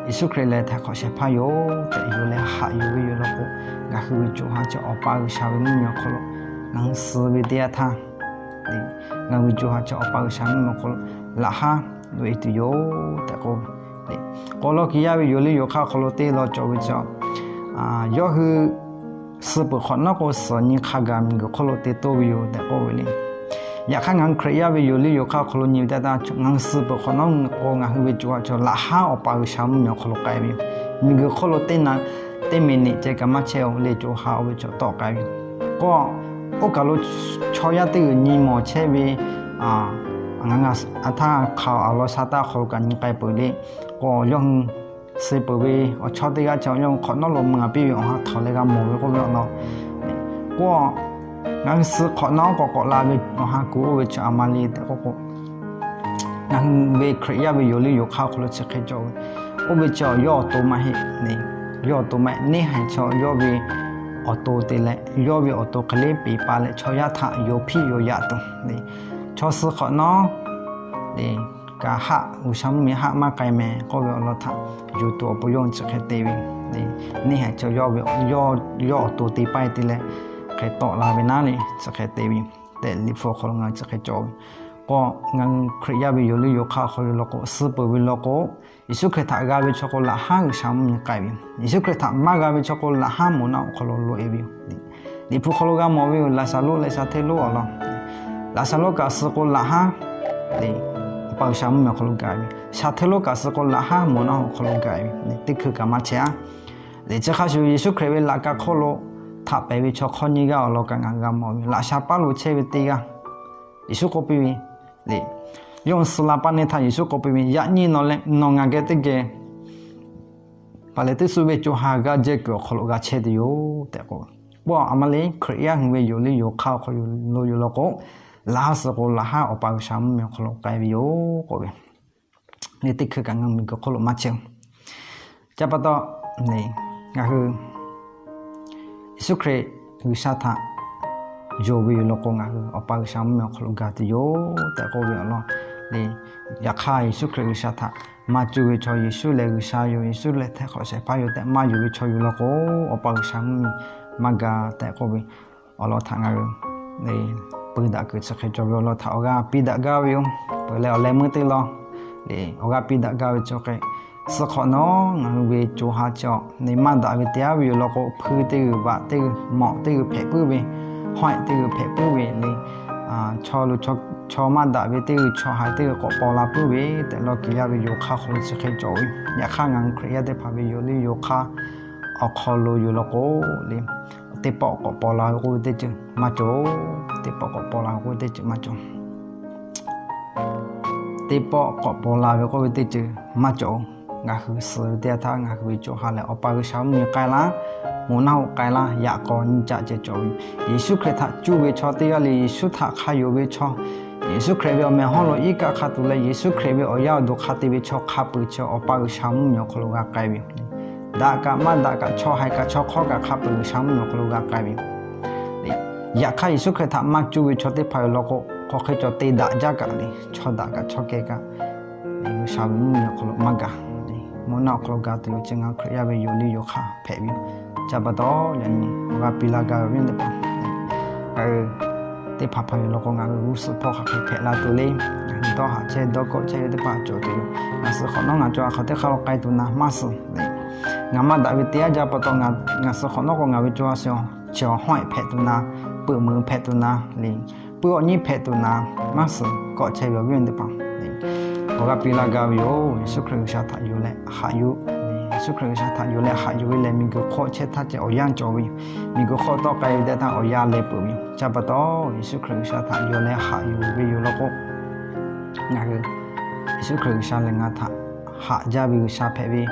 Yeˍsuˆ Hkriꞈ lehˬ htaiˍ hk'awꞈ shehˍ hpaˇ yoˬ tehꞈ yonˍ leh haꞈ yuˬ ve yoˬ law k'o, ngaˬ hui ve co ha chi Awˬ pa G'uiˬsha ve mvuhˇmiˬ awˬ hk'aw lo ngaˬ hui suh ve teˇ yanˇ htaˇ, ngaˬ hui ve co ha chi Awˬ pa G'uiˬsha mvuhˇmiˬ awˬ hk'aw lo laꞈ haˉ loꞈ e tuˬ yoˬ tehꞈ k'oˆ ve. K'o, lawˇ kiˍ yaˇ ve yoˬ liˇ yoˬ hk'aˇ awˬ hk'aw lo teˇ law cawˬ ve chi, yawˇ hui suh peuˬ hk'awꞈ nawˉ k'o, suhˍ nyi hk'a gaˬ miˬguiˬ hk'oˆ lo te toˇ ve yoˬ tehꞈ k'oˆ ve le. Yaꞈ hk'aˇ, ngaˬ hui Hkriꞈ yaˇ ve yoˬ liˇ yoˬ hk'aˇ awˬ hk'aw lo nyi ve teˇ yanˇ htaˇ, ngaˬ hui suh peuˬ hk'awꞈ nawˉ k'o, ngaˬ hui ve co ha chi laꞈ haˉ Awˬ pa G'uiˬsha mvuhˇmiˬ awˬ hk'aw lo k'ai ve yoˬ. Miˬguiˬ hk'oˆ lo teˇ naˍ teˇ miˬ niꞈ ceh kaꞈ maˇ chehˇ-oˬ le, co ha oˇ ve chaw tawˆ k'ai ve. K'o, oˇ kaˬ lo chaw yaˇ teˇ g'uiˬ nyi mawˬ chehˇ ve, ngaˬ ngaˬ a htaˇ hk'aˬ awˬ lawn sha taˇ hk'aw lo kaꞈ nyi k'ai peuˬ le. K'o, yawˇ hui suh peuˬ ve awˬ chawˇ teˇ g'aˇ chi yawˇ hui hk'awꞈ nawˉ lo mui a piˇ ve awˬ ha htawnˍ leh g'a mawˬ ve k'oˆ ve awˬ lawn. K'o, ngaˬ hui suh hk'awꞈ nawˉ k'awꞈ k'awꞈ la ve awˬ ha ku oˇ ve chi a ma le tehꞈ k'oˆ k'o, ngaˬ hui ve Hkriꞈ yaˇ ve yoˬ liˇ yoˬ hk'aˇ awˬ hk'aw lo chi hk'e cawˬ ve, oˇ ve chi yawˇ awˬ to maˇ heˆ le. Yawˇ awˬ to maˇ heˆ, neˇ haiˬ chaw yawˇ ve awˬ to te leh, yawˇ ve awˬ to hk'e le peˍ pa leh chaw yaˇ htaꞈ yoˬ hpiˇ yoˬ yaꞈ tuˬ le. Chaw suh hk'awꞈ nawˉ le, kaꞈ haˆ G'uiˬsha mvuhˇmiˬ haˆ maˇ k'ai mehˍ k'oˆ ve awˬ lawn htaꞈ yuˬ tuˬ awˬ pon yawˇ hui chi hk'e te ve le. Neˇ haiˬ chaw yawˇ ve, yawˇ awˬ to te paˇ te leh hk'e tawˆ la ve naˉ le, chi hk'e te ve tehꞈ Liꞈ hpu awˬ hk'aw lo ngaˬ hui chi hk'e cawˬ ve. K'o, ngaˬ hui Hkriꞈ yaˇ ve yoˬ liˇ yoˬ hk'aˇ awˬ hk'aw lo law k'o, suh peuˬ ve law k'o, Yeˍsuˆ Hkriꞈ htaꞈ g'a ve chaw k'o laꞈ haˉ G'uiˬsha mvuhˇmiˬ k'ai ve yoˬ. Yeˍsuˆ Hkriꞈ htaꞈ maˇ g'a ve chaw k'o laꞈ haˉ moˍ naˆ hoꞈ hk'aw lo loꞈ e ve yoˬ. Liꞈ hpu hk'aw lo g'a mawˬ ve yoˬ, Laˍzaˍruˆ leh Shaˍhteˇluˆ awˬ lawn. Laˍzaˍruˆ kaꞈ suh k'o laꞈ haˉ le, Awˬ pa G'uiˬsha mvuhˇmiˬ awˬ hk'aw lo gaˬ ve. Shaˍhteˇluˆ kaꞈ suh k'o laꞈ haˉ moˍ naˆ hoꞈ hk'aw lo gaˬ ve, teˇ hkui kaꞈ maˇ chehˇ-a. Liꞈ chi hk'a shuˍ Yeˍsuˆ Hkriꞈ ve laꞈ ka hk'oˆ lo htaꞈ pehˍ ve chaw hk'awˇ nyiˇ g'aˇ awˬ lawn kaꞈ ngaˬ hui g'a mawˬ ve yoˬ. Laꞈ sha paˉ lo chehˇ ve teˇ g'aˇ, Yeˍsuˆ k'oˆ piˇ ve le. Yawˇ hui suh la paˇ neˇ htaˇ Yeˍsuˆ k'oˆ piˇ ve, Yaꞈ nyi nawˬ leh nawˬ ngaˬ geh teˇ geh paˍ lehˬ teˇ suh ve co ha g'aˇ jehˇ kuiˬ awˬ hk'aw lo g'a chehˇ tuˬ yoˬ tehꞈ k'oˆ ve. K'o, a ma le Hkriꞈ yaˇ hui ve yoˬ liˇ yoˬ hk'aˇ awˬ hk'aw lo yoˬ law k'o, laꞈ haˉ suh k'o laꞈ haˉ Awˬ pa G'uiˬsha mvuhˇmiˬ awˬ hk'aw lo k'ai ve yoˬ k'oˆ ve. Teˇ hkui kaꞈ ngaˬ hui miˬguiˬ hk'oˆ lo maˇ chehˇ-oˬ. Ca pa taw, ngaˬ hui Yeˍsuˆ Hkriꞈ G'uiˬsha htaꞈ yonˍ ve yoˬ law k'o, ngaˬ hui Awˬ pa G'uiˬsha mvuhˇmiˬ awˬ hk'aw lo gaˬ tuˬ yoˬ tehꞈ k'oˆ ve awˬ lawn le. Yaꞈ hk'aˇ Yeˍsuˆ Hkriꞈ G'uiˬsha htaꞈ maˇ cuˇ ve chaw, Yeˍsuˆ lehˬ G'uiˬsha yoˬ, Yeˍsuˆ lehˬ htehˇ hk'awꞈ shehˍ hpaˇ yoˬ tehꞈ maˇ yonˍ ve chaw yoˬ law k'o, Awˬ pa G'uiˬsha mvuhˇmiˬ maˇ gaˬ tehꞈ k'oˆ ve awˬ lawn htaꞈ ngaˬ hui pui daꞈ kuiˬ chi hk'e cawˬ ve awˬ lawn htaꞈ awˬ g'aˇ piˇ daꞈ gaˇ ve yoˬ. Peuˬ leh awˬ leh meuˇ teˇ lawn le, awˬ g'aˇ piˇ daꞈ gaˇ ve chi hk'e, suh hk'awꞈ nawˉ ngaˬ hui ve co ha chi awˬ le maˇ daꞈ ve te aˉ ve yoˬ law k'o, hpuiˇ teˇ g'uiˬ, vaꞈ teˇ g'uiˬ, mawꞈ teˇ g'uiˬ hpehꞈ puiˉ ve, hawehˆ teˇ g'uiˬ hpehꞈ puiˉ ve le, chaw lo chaw maˇ daꞈ ve teˇ g'uiˬ, chaw haiˬ teˇ g'uiˬ k'awꞈ paw la puiˉ ve tehꞈ law kiˬ yaˇ ve yoˬ hk'aˇ awˬ hk'aw lo chi hk'e cawˬ ve. Yaꞈ hk'aˇ ngaˬ hui Hkriꞈ yaˇ teˇ hpaˍ ve yoˬ liˇ yoˬ hk'aˇ awˬ hk'aw lo yoˬ law k'o le, teˇ pawˆ k'awꞈ paw la ve k'oˆ ve teˇ ceuˬ maˇ cawˬ. Teˇ pawˆ k'awꞈ paw la ve k'oˆ ve teˇ ceuˬ maˇ cawˬ. Teˇ pawˆ k'awꞈ paw la ve k'oˆ ve teˇ ceuˬ maˇ cawˬ. Ngaˬ hui suh ve teˇ yanˇ htaˇ ngaˬ hui ve co ha lehˬ Awˬ pa G'uiˬsha mvuhˇmiˬ k'ai laˇ, moˍ naˆ hoꞈ k'ai laˇ, yaꞈ k'aw nyi caˆ ceh cawˬ ve yoˬ. Yeˍsuˆ Hkriꞈ htaꞈ cuˇ ve chaw teˇ g'aˇ le, Yeˍsuˆ htaꞈ hk'a yonˍ ve chaw, Yeˍsuˆ Hkriꞈ ve awˬ meh hawˉ lo iˉ kaˆ hk'a tuˬ leh Yeˍsuˆ Hkriꞈ ve awˬ yaˇ awˬ duˬ hk'a te ve chaw hk'a peuˬ chi Awˬ pa G'uiˬsha mvuhˇmiˬ awˬ hk'aw lo g'a k'ai ve yoˬ. Daꞈ kaꞈ maˇ daꞈ kaꞈ, chaw haiˬ kaꞈ chaw hk'awˇ kaꞈ hk'a peuˬ G'uiˬsha mvuhˇmiˬ awˬ hk'aw lo g'a k'ai ve yoˬ. Yaꞈ hk'aˇ Yeˍsuˆ Hkriꞈ htaꞈ maˇ cuˇ ve chaw teˇ hpaˍ yoˬ law k'o, hk'aw hk'e cawˬ te daꞈ jaˇ kaꞈ le, chaw daꞈ kaꞈ chaw keh kaꞈ G'uiˬsha ve mvuhˇmiˬ awˬ hk'aw lo maˇ gaˬ. Moˍ naˆ awˬ hk'aw lo gaˬ tuˬ yoˬ. Chi ngaˬ hui Hkriꞈ yaˇ ve yoˬ liˇ yoˬ hk'aˇ hpehꞈ ve yoˬ. Ca pa taw yaꞈ nyi awˬ g'aˇ piˇ laˇ gaˇ ve awˬ viˉ teˇ hpaˍ, ngaˬ hui teˇ hpaˍ hpaˍ yoˬ law k'o ngaˬ hui g'uˇ suhˍ hpawˇ hk'aˬ hk'e hpehꞈ la tuˬ le. Ngaˬ hui dawˇ haꞈ chehˇ dawˇ kawˆ chehˇ ve teˇ hpaˍ cawˬ tuˬ yoˬ. Ngaˬ suh hk'awꞈ nawˉ ngaˬ co ha hk'aˬ teˇ hk'aˇ lo k'ai tuˬ na maˇ suhˍ le. Ngaˬ maˇ daꞈ ve te aˉ jaˇ pa taw, ngaˬ suh hk'awꞈ nawˉ k'o ngaˬ ve co ha chi awˬ hawehˆ hpehꞈ tuˬ na, peuꞈ meunˍ hpehꞈ tuˬ na le, puiˉ awˬ nyiˇ hpehꞈ tuˬ na maˇ suhˍ kawˆ chehˇ ve awˬ viˉ awˬ nyi teˇ hpaˍ, awˬ g'aˇ piˇ laˇ gaˇ ve yoˬ. Yeˍsuˆ Hkriꞈ G'uiˬsha htaꞈ yonˍ leh haꞈ yuˬ, Yeˍsuˆ Hkriꞈ G'uiˬsha htaꞈ yonˍ leh haꞈ yuˬ ve lehˬ miˬguiˬ hk'oˆ chehˇ htaˇ ceh awˬ yanˇ cawˬ ve yoˬ. Miˬguiˬ hk'oˆ tawˆ k'ai ve teˇ htaˇ awˬ yanˇ leh peuˬ ve yoˬ. Ca pa taw Yeˍsuˆ Hkriꞈ G'uiˬsha htaꞈ yonˍ leh haꞈ yuˬ ve yoˬ law k'o, ngaˬ hui Yeˍsuˆ Hkriꞈ G'uiˬsha lehˬ ngaˬ htaꞈ haꞈ jaˇ ve G'uiˬsha hpehꞈ ve,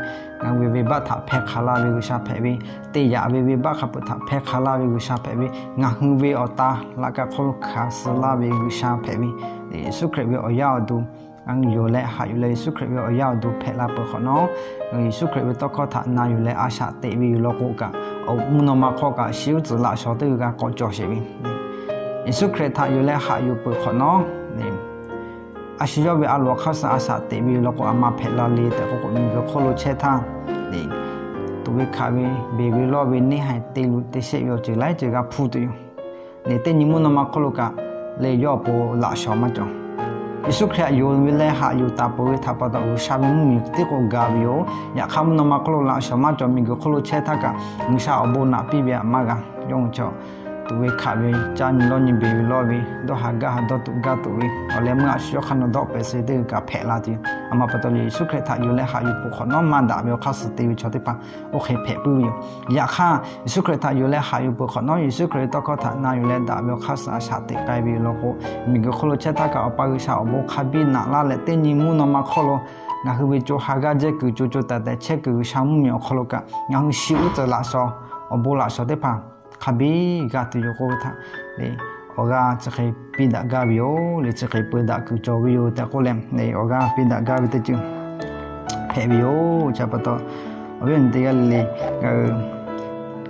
ngaˬ hui ve venˇbaˆ htaꞈ hpeh hk'aˬ laˇ ve G'uiˬsha hpehꞈ ve, te yaꞈ ve venˇbaˆ hk'a peuˬ htaꞈ hpeh hk'aˬ laˇ ve G'uiˬsha hpehꞈ ve, ngaˬ hui ve awˬ ta laꞈ ka hk'oˆ lo hkanˍ suh laˇ ve G'uiˬsha hpehꞈ ve, Yeˍsuˆ Hkriꞈ ve awˬ yaˇ awˬ duˬ ngaˬ hui yonˍ leh haꞈ yuˬ leh Yeˍsuˆ Hkriꞈ ve awˬ yaˇ awˬ duˬ hpehꞈ la peuˬ hk'awꞈ nawˉ, Yeˍsuˆ Hkriꞈ ve tawˇ hkawˇ htaꞈ na yuˬ leh a shaꞈ teꞈ ve yoˬ law k'o kaꞈ, mvuhˇ naw ma hk'oˆ kaꞈ shi uˉ tcuhˍ laꞈ shawnˍ teˇ g'uiˬ g'a k'awꞈ cawˬ sheˍ ve, Yeˍsuˆ Hkriꞈ htaꞈ yonˍ leh haꞈ yuˬ peuˬ hk'awꞈ nawˉ, a shu yawˇ ve a loˍ hk'aˇ suh a shaꞈ teꞈ ve yoˬ law k'o, a ma hpehꞈ la le tehꞈ k'oˆ k'o, miˬguiˬ hk'oˆ lo chehˇ htaˇ le, tuꞈ ve hkanˍ ve, beˬ ve lawˇ ve, neˇ haiˬ te luꞈ te sheˆ ve awˬ ceuˬ laiˉ ceuˬ g'a hpuˇ tuˬ yoˬ. Lehˬ teˇ nyi mvuhˇ naw ma hk'oˆ lo kaꞈ lehˬ yawˇ awˬ pon laꞈ shawnˍ maˇ cawˬ. Yeˍsuˆ Hkriꞈ htaꞈ yonˍ ve leh haꞈ yuˬ taˍ peuˬ ve htaꞈ pa taw G'uiˬsha ve mvuhˇmiˬ teˇ k'o ga ve yoˬ. Yaꞈ hk'aˇ mvuhˇ naw ma hk'oˆ lo laꞈ shawnˍ maˇ cawˬ, miˬguiˬ hk'oˆ lo chehˇ htaˇ kaꞈ G'uiˬsha awˬ bon naꞈ piˇ ve htaꞈ maˇ g'a. Yawˇ hui chaw tuꞈ ve hkaꞈ ve, caˇ nyi lawˇ nyi beˬ ve lawˇ ve, dawˇ haˍ gaˇ haˍ dawˇ tuꞈ gaˇ tuꞈ ve, awˬ leh meuˇ a shu yawˇ hk'aˇ nawˬ dawˆ pehꞈ suh teˇ g'uiˬ kaꞈ hpehꞈ la tuˬ yoˬ. A ma pa taw leh Yeˍsuˆ Hkriꞈ htaꞈ yonˍ leh haꞈ yuˬ peuˬ hk'awꞈ nawˉ maˇ daꞈ ve awˬ hk'aˇ suh te ve chaw teˇ hpaˍ oˇ hk'e hpehꞈ puiˉ ve yoˬ. Yaꞈ hk'aˇ, Yeˍsuˆ Hkriꞈ htaꞈ yonˍ leh haꞈ yuˬ peuˬ hk'awꞈ nawˉ Yeˍsuˆ Hkriꞈ ve tawˇ hkawˇ htaꞈ na yuˬ leh daꞈ ve awˬ hk'aˇ suh a shaꞈ teꞈ k'ai ve yoˬ law k'o, miˬguiˬ hk'oˆ lo chehˇ htaˇ kaꞈ Awˬ pa G'uiˬsha awˬ bon hk'a biˇ naꞈ laˇ leh, teˇ nyi mvuhˇ naw ma hk'oˆ lo ngaˬ hui ve co ha g'aˇ jehˇ kuiˬ co co taiˍ taiˍ chehˇ kuiˬ G'uiˬsha mvuhˇmiˬ awˬ hk'aw lo kaꞈ ngaˬ hui shi uˉ tcuh laꞈ shaw, awˬ bon laꞈ shaw teˇ hpaˍ hk'a biˇ g'a tuˬ yoˬ k'oˆ ve htaꞈ, awˬ g'aˇ chi hk'e piˇ daꞈ gaˇ ve yoˬ le. Chi hk'e peu daꞈ kuiˬ cawˬ ve yoˬ tehꞈ k'oˆ leh, awˬ g'aˇ piˇ daꞈ gaˇ ve teˇ ceuˬ hpehꞈ ve yoˬ. Chi pa taw, awˬ viˉ awˬ nyi teˇ g'aˇ le le, ngaˬ hui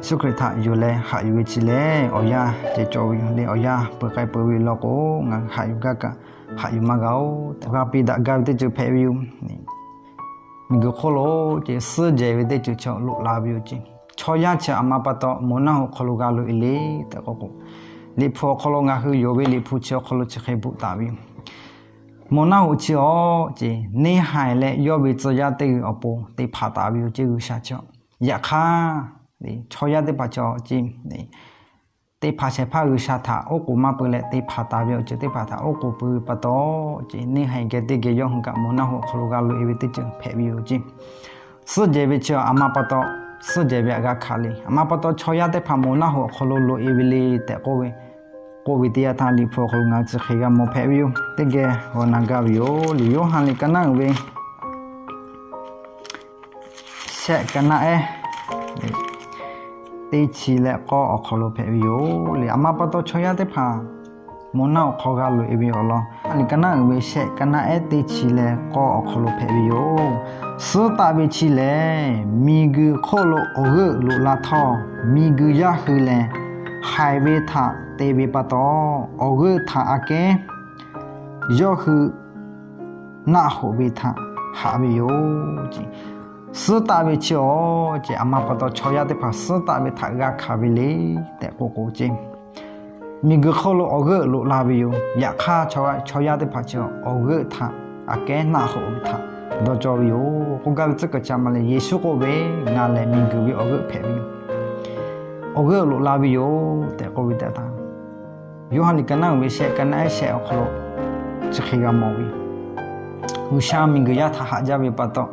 Yeˍsuˆ Hkriꞈ htaꞈ yonˍ leh haꞈ yuˬ ve chi lehˬ, awˬ yanˇ ceh cawˬ ve yoˬ le. Awˬ yanˇ peu k'ai peu ve law k'o, ngaˬ hui haꞈ yuˬ gaˇ kaꞈ haꞈ yuˬ maˇ g'a-oˬ tehꞈ, awˬ g'aˇ piˇ daꞈ gaˇ ve teˇ ceuˬ hpehꞈ ve yoˬ. Miˬguiˬ hk'oˆ lo ce suhˉ jehˬ ve teˇ ceuˬ chaw loꞈ la ve yoˬ ce. Chaw yaˇ chi a ma pa taw moˬ naˆ hoꞈ hk'aw lo g'a loꞈ e le tehꞈ k'oˆ k'o, Liꞈ hpu awˬ hk'aw lo ngaˬ hui yonˍ ve Liꞈ hpu chi awˬ hk'aw lo chi hk'e bvuhꞈ taˍ ve yoˬ. Moˬ naˆ hoꞈ chi awˬ ce neˇ haiˬ leh yawˇ ve tcuh yaˇ teˇ g'uiˬ awˬ pon te hpanˍ taˍ ve yoˬ ce G'uiˬsha chi. Yaꞈ hk'aˇ, chaw yaˇ teˇ hpaˍ chi awˬ ce te hpanˍ shehˍ hpaˇ G'uiˬsha htaꞈ oˉ k'oˍ maˇ peu leh te hpanˍ taˍ ve awˬ ceuˬ teˇ hpaˍ htaꞈ oˉ k'oˍ pui ve pa taw, ce neˇ haiˬ geh teˇ geh yawˇ hui kaꞈ moˬ naˆ hoꞈ awˬ hk'aw lo g'a loꞈ e ve teˇ ceuˬ hpehꞈ ve yoˬ ce. Suhˉ jehˬ ve chi a ma pa taw, suhˉ jehˬ ve htaꞈ g'a hkanˍ le. A ma pa taw chaw yaˇ teˇ hpaˍ moˬ naˆ hoꞈ awˬ hk'aw lo loꞈ e ve le tehꞈ k'oˆ ve, k'oˆ ve teˇ yanˇ htaˇ Liꞈ hpu awˬ hk'aw lo ngaˬ hui chi hk'e g'a mawˬ hpehꞈ ve yoˬ. Teˇ geh g'aw na gaˇ ve yoˬ le. Yoˇhanˬ liꞈ ka naˉ uiˍ ve shehˆ ka naˉ ehˉ teˇ chi leh k'awˇ awˬ hk'aw lo hpehꞈ ve yoˬ le. A ma pa taw chaw yaˇ teˇ hpaˍ moˬ naˆ hoꞈ hk'aw g'a loꞈ e ve awˬ lawn, liꞈ ka naˉ uiˍ ve shehˆ ka naˉ ehˉ teˇ chi leh k'awˇ awˬ hk'aw lo hpehꞈ ve yoˬ. Suhˉ taˆ ve chi lehˬ, miˬguiˬ hk'oˆ lo awˬ g'euˆ loꞈ la htawˇ, miˬguiˬ yaˇ hui lehˬ, haiˬ ve htaꞈ te ve pa taw, awˬ g'euˆ htaꞈ aꞈ kehˉ yawˇ hui naˆ hoꞈ ve htaꞈ haꞈ ve yoˬ. Suhˉ taˆ ve chi awˬ ce a ma pa taw chaw yaˇ teˇ hpaˍ suhˉ taˆ ve htaꞈ g'a hkanˍ ve le tehꞈ k'oˆ k'o ce, miˬguiˬ hk'oˆ lo awˬ g'euˆ loꞈ la ve yoˬ. Yaꞈ hk'aˇ, chaw yaˇ teˇ hpaˍ chi awˬ g'euˆ htaꞈ aꞈ kehˉ naˆ hoꞈ ve htaꞈ dawˇ cawˇ ve yoˬ. K'oˆ gaˇ ve tcuhˉ kuiˬ ca ma leh, Yeˍsuˆ k'oˆ ve, Ngaˬ lehˬ miˬguiˬ ve awˬ g'euˆ hpehꞈ ve yoˬ. Awˬ g'euˆ loꞈ la ve yoˬ tehꞈ k'oˆ ve teˇ htaˇ, Yoˇhanˬ liꞈ ka naˉ uiˍ ve shehˆ ka naˉ ehˉ shehˆ awˬ hk'aw lo chi hk'e g'a mawˬ ve yoˬ. G'uiˬsha miˬguiˬ yaˇ htaꞈ haꞈ jaˇ ve pa taw,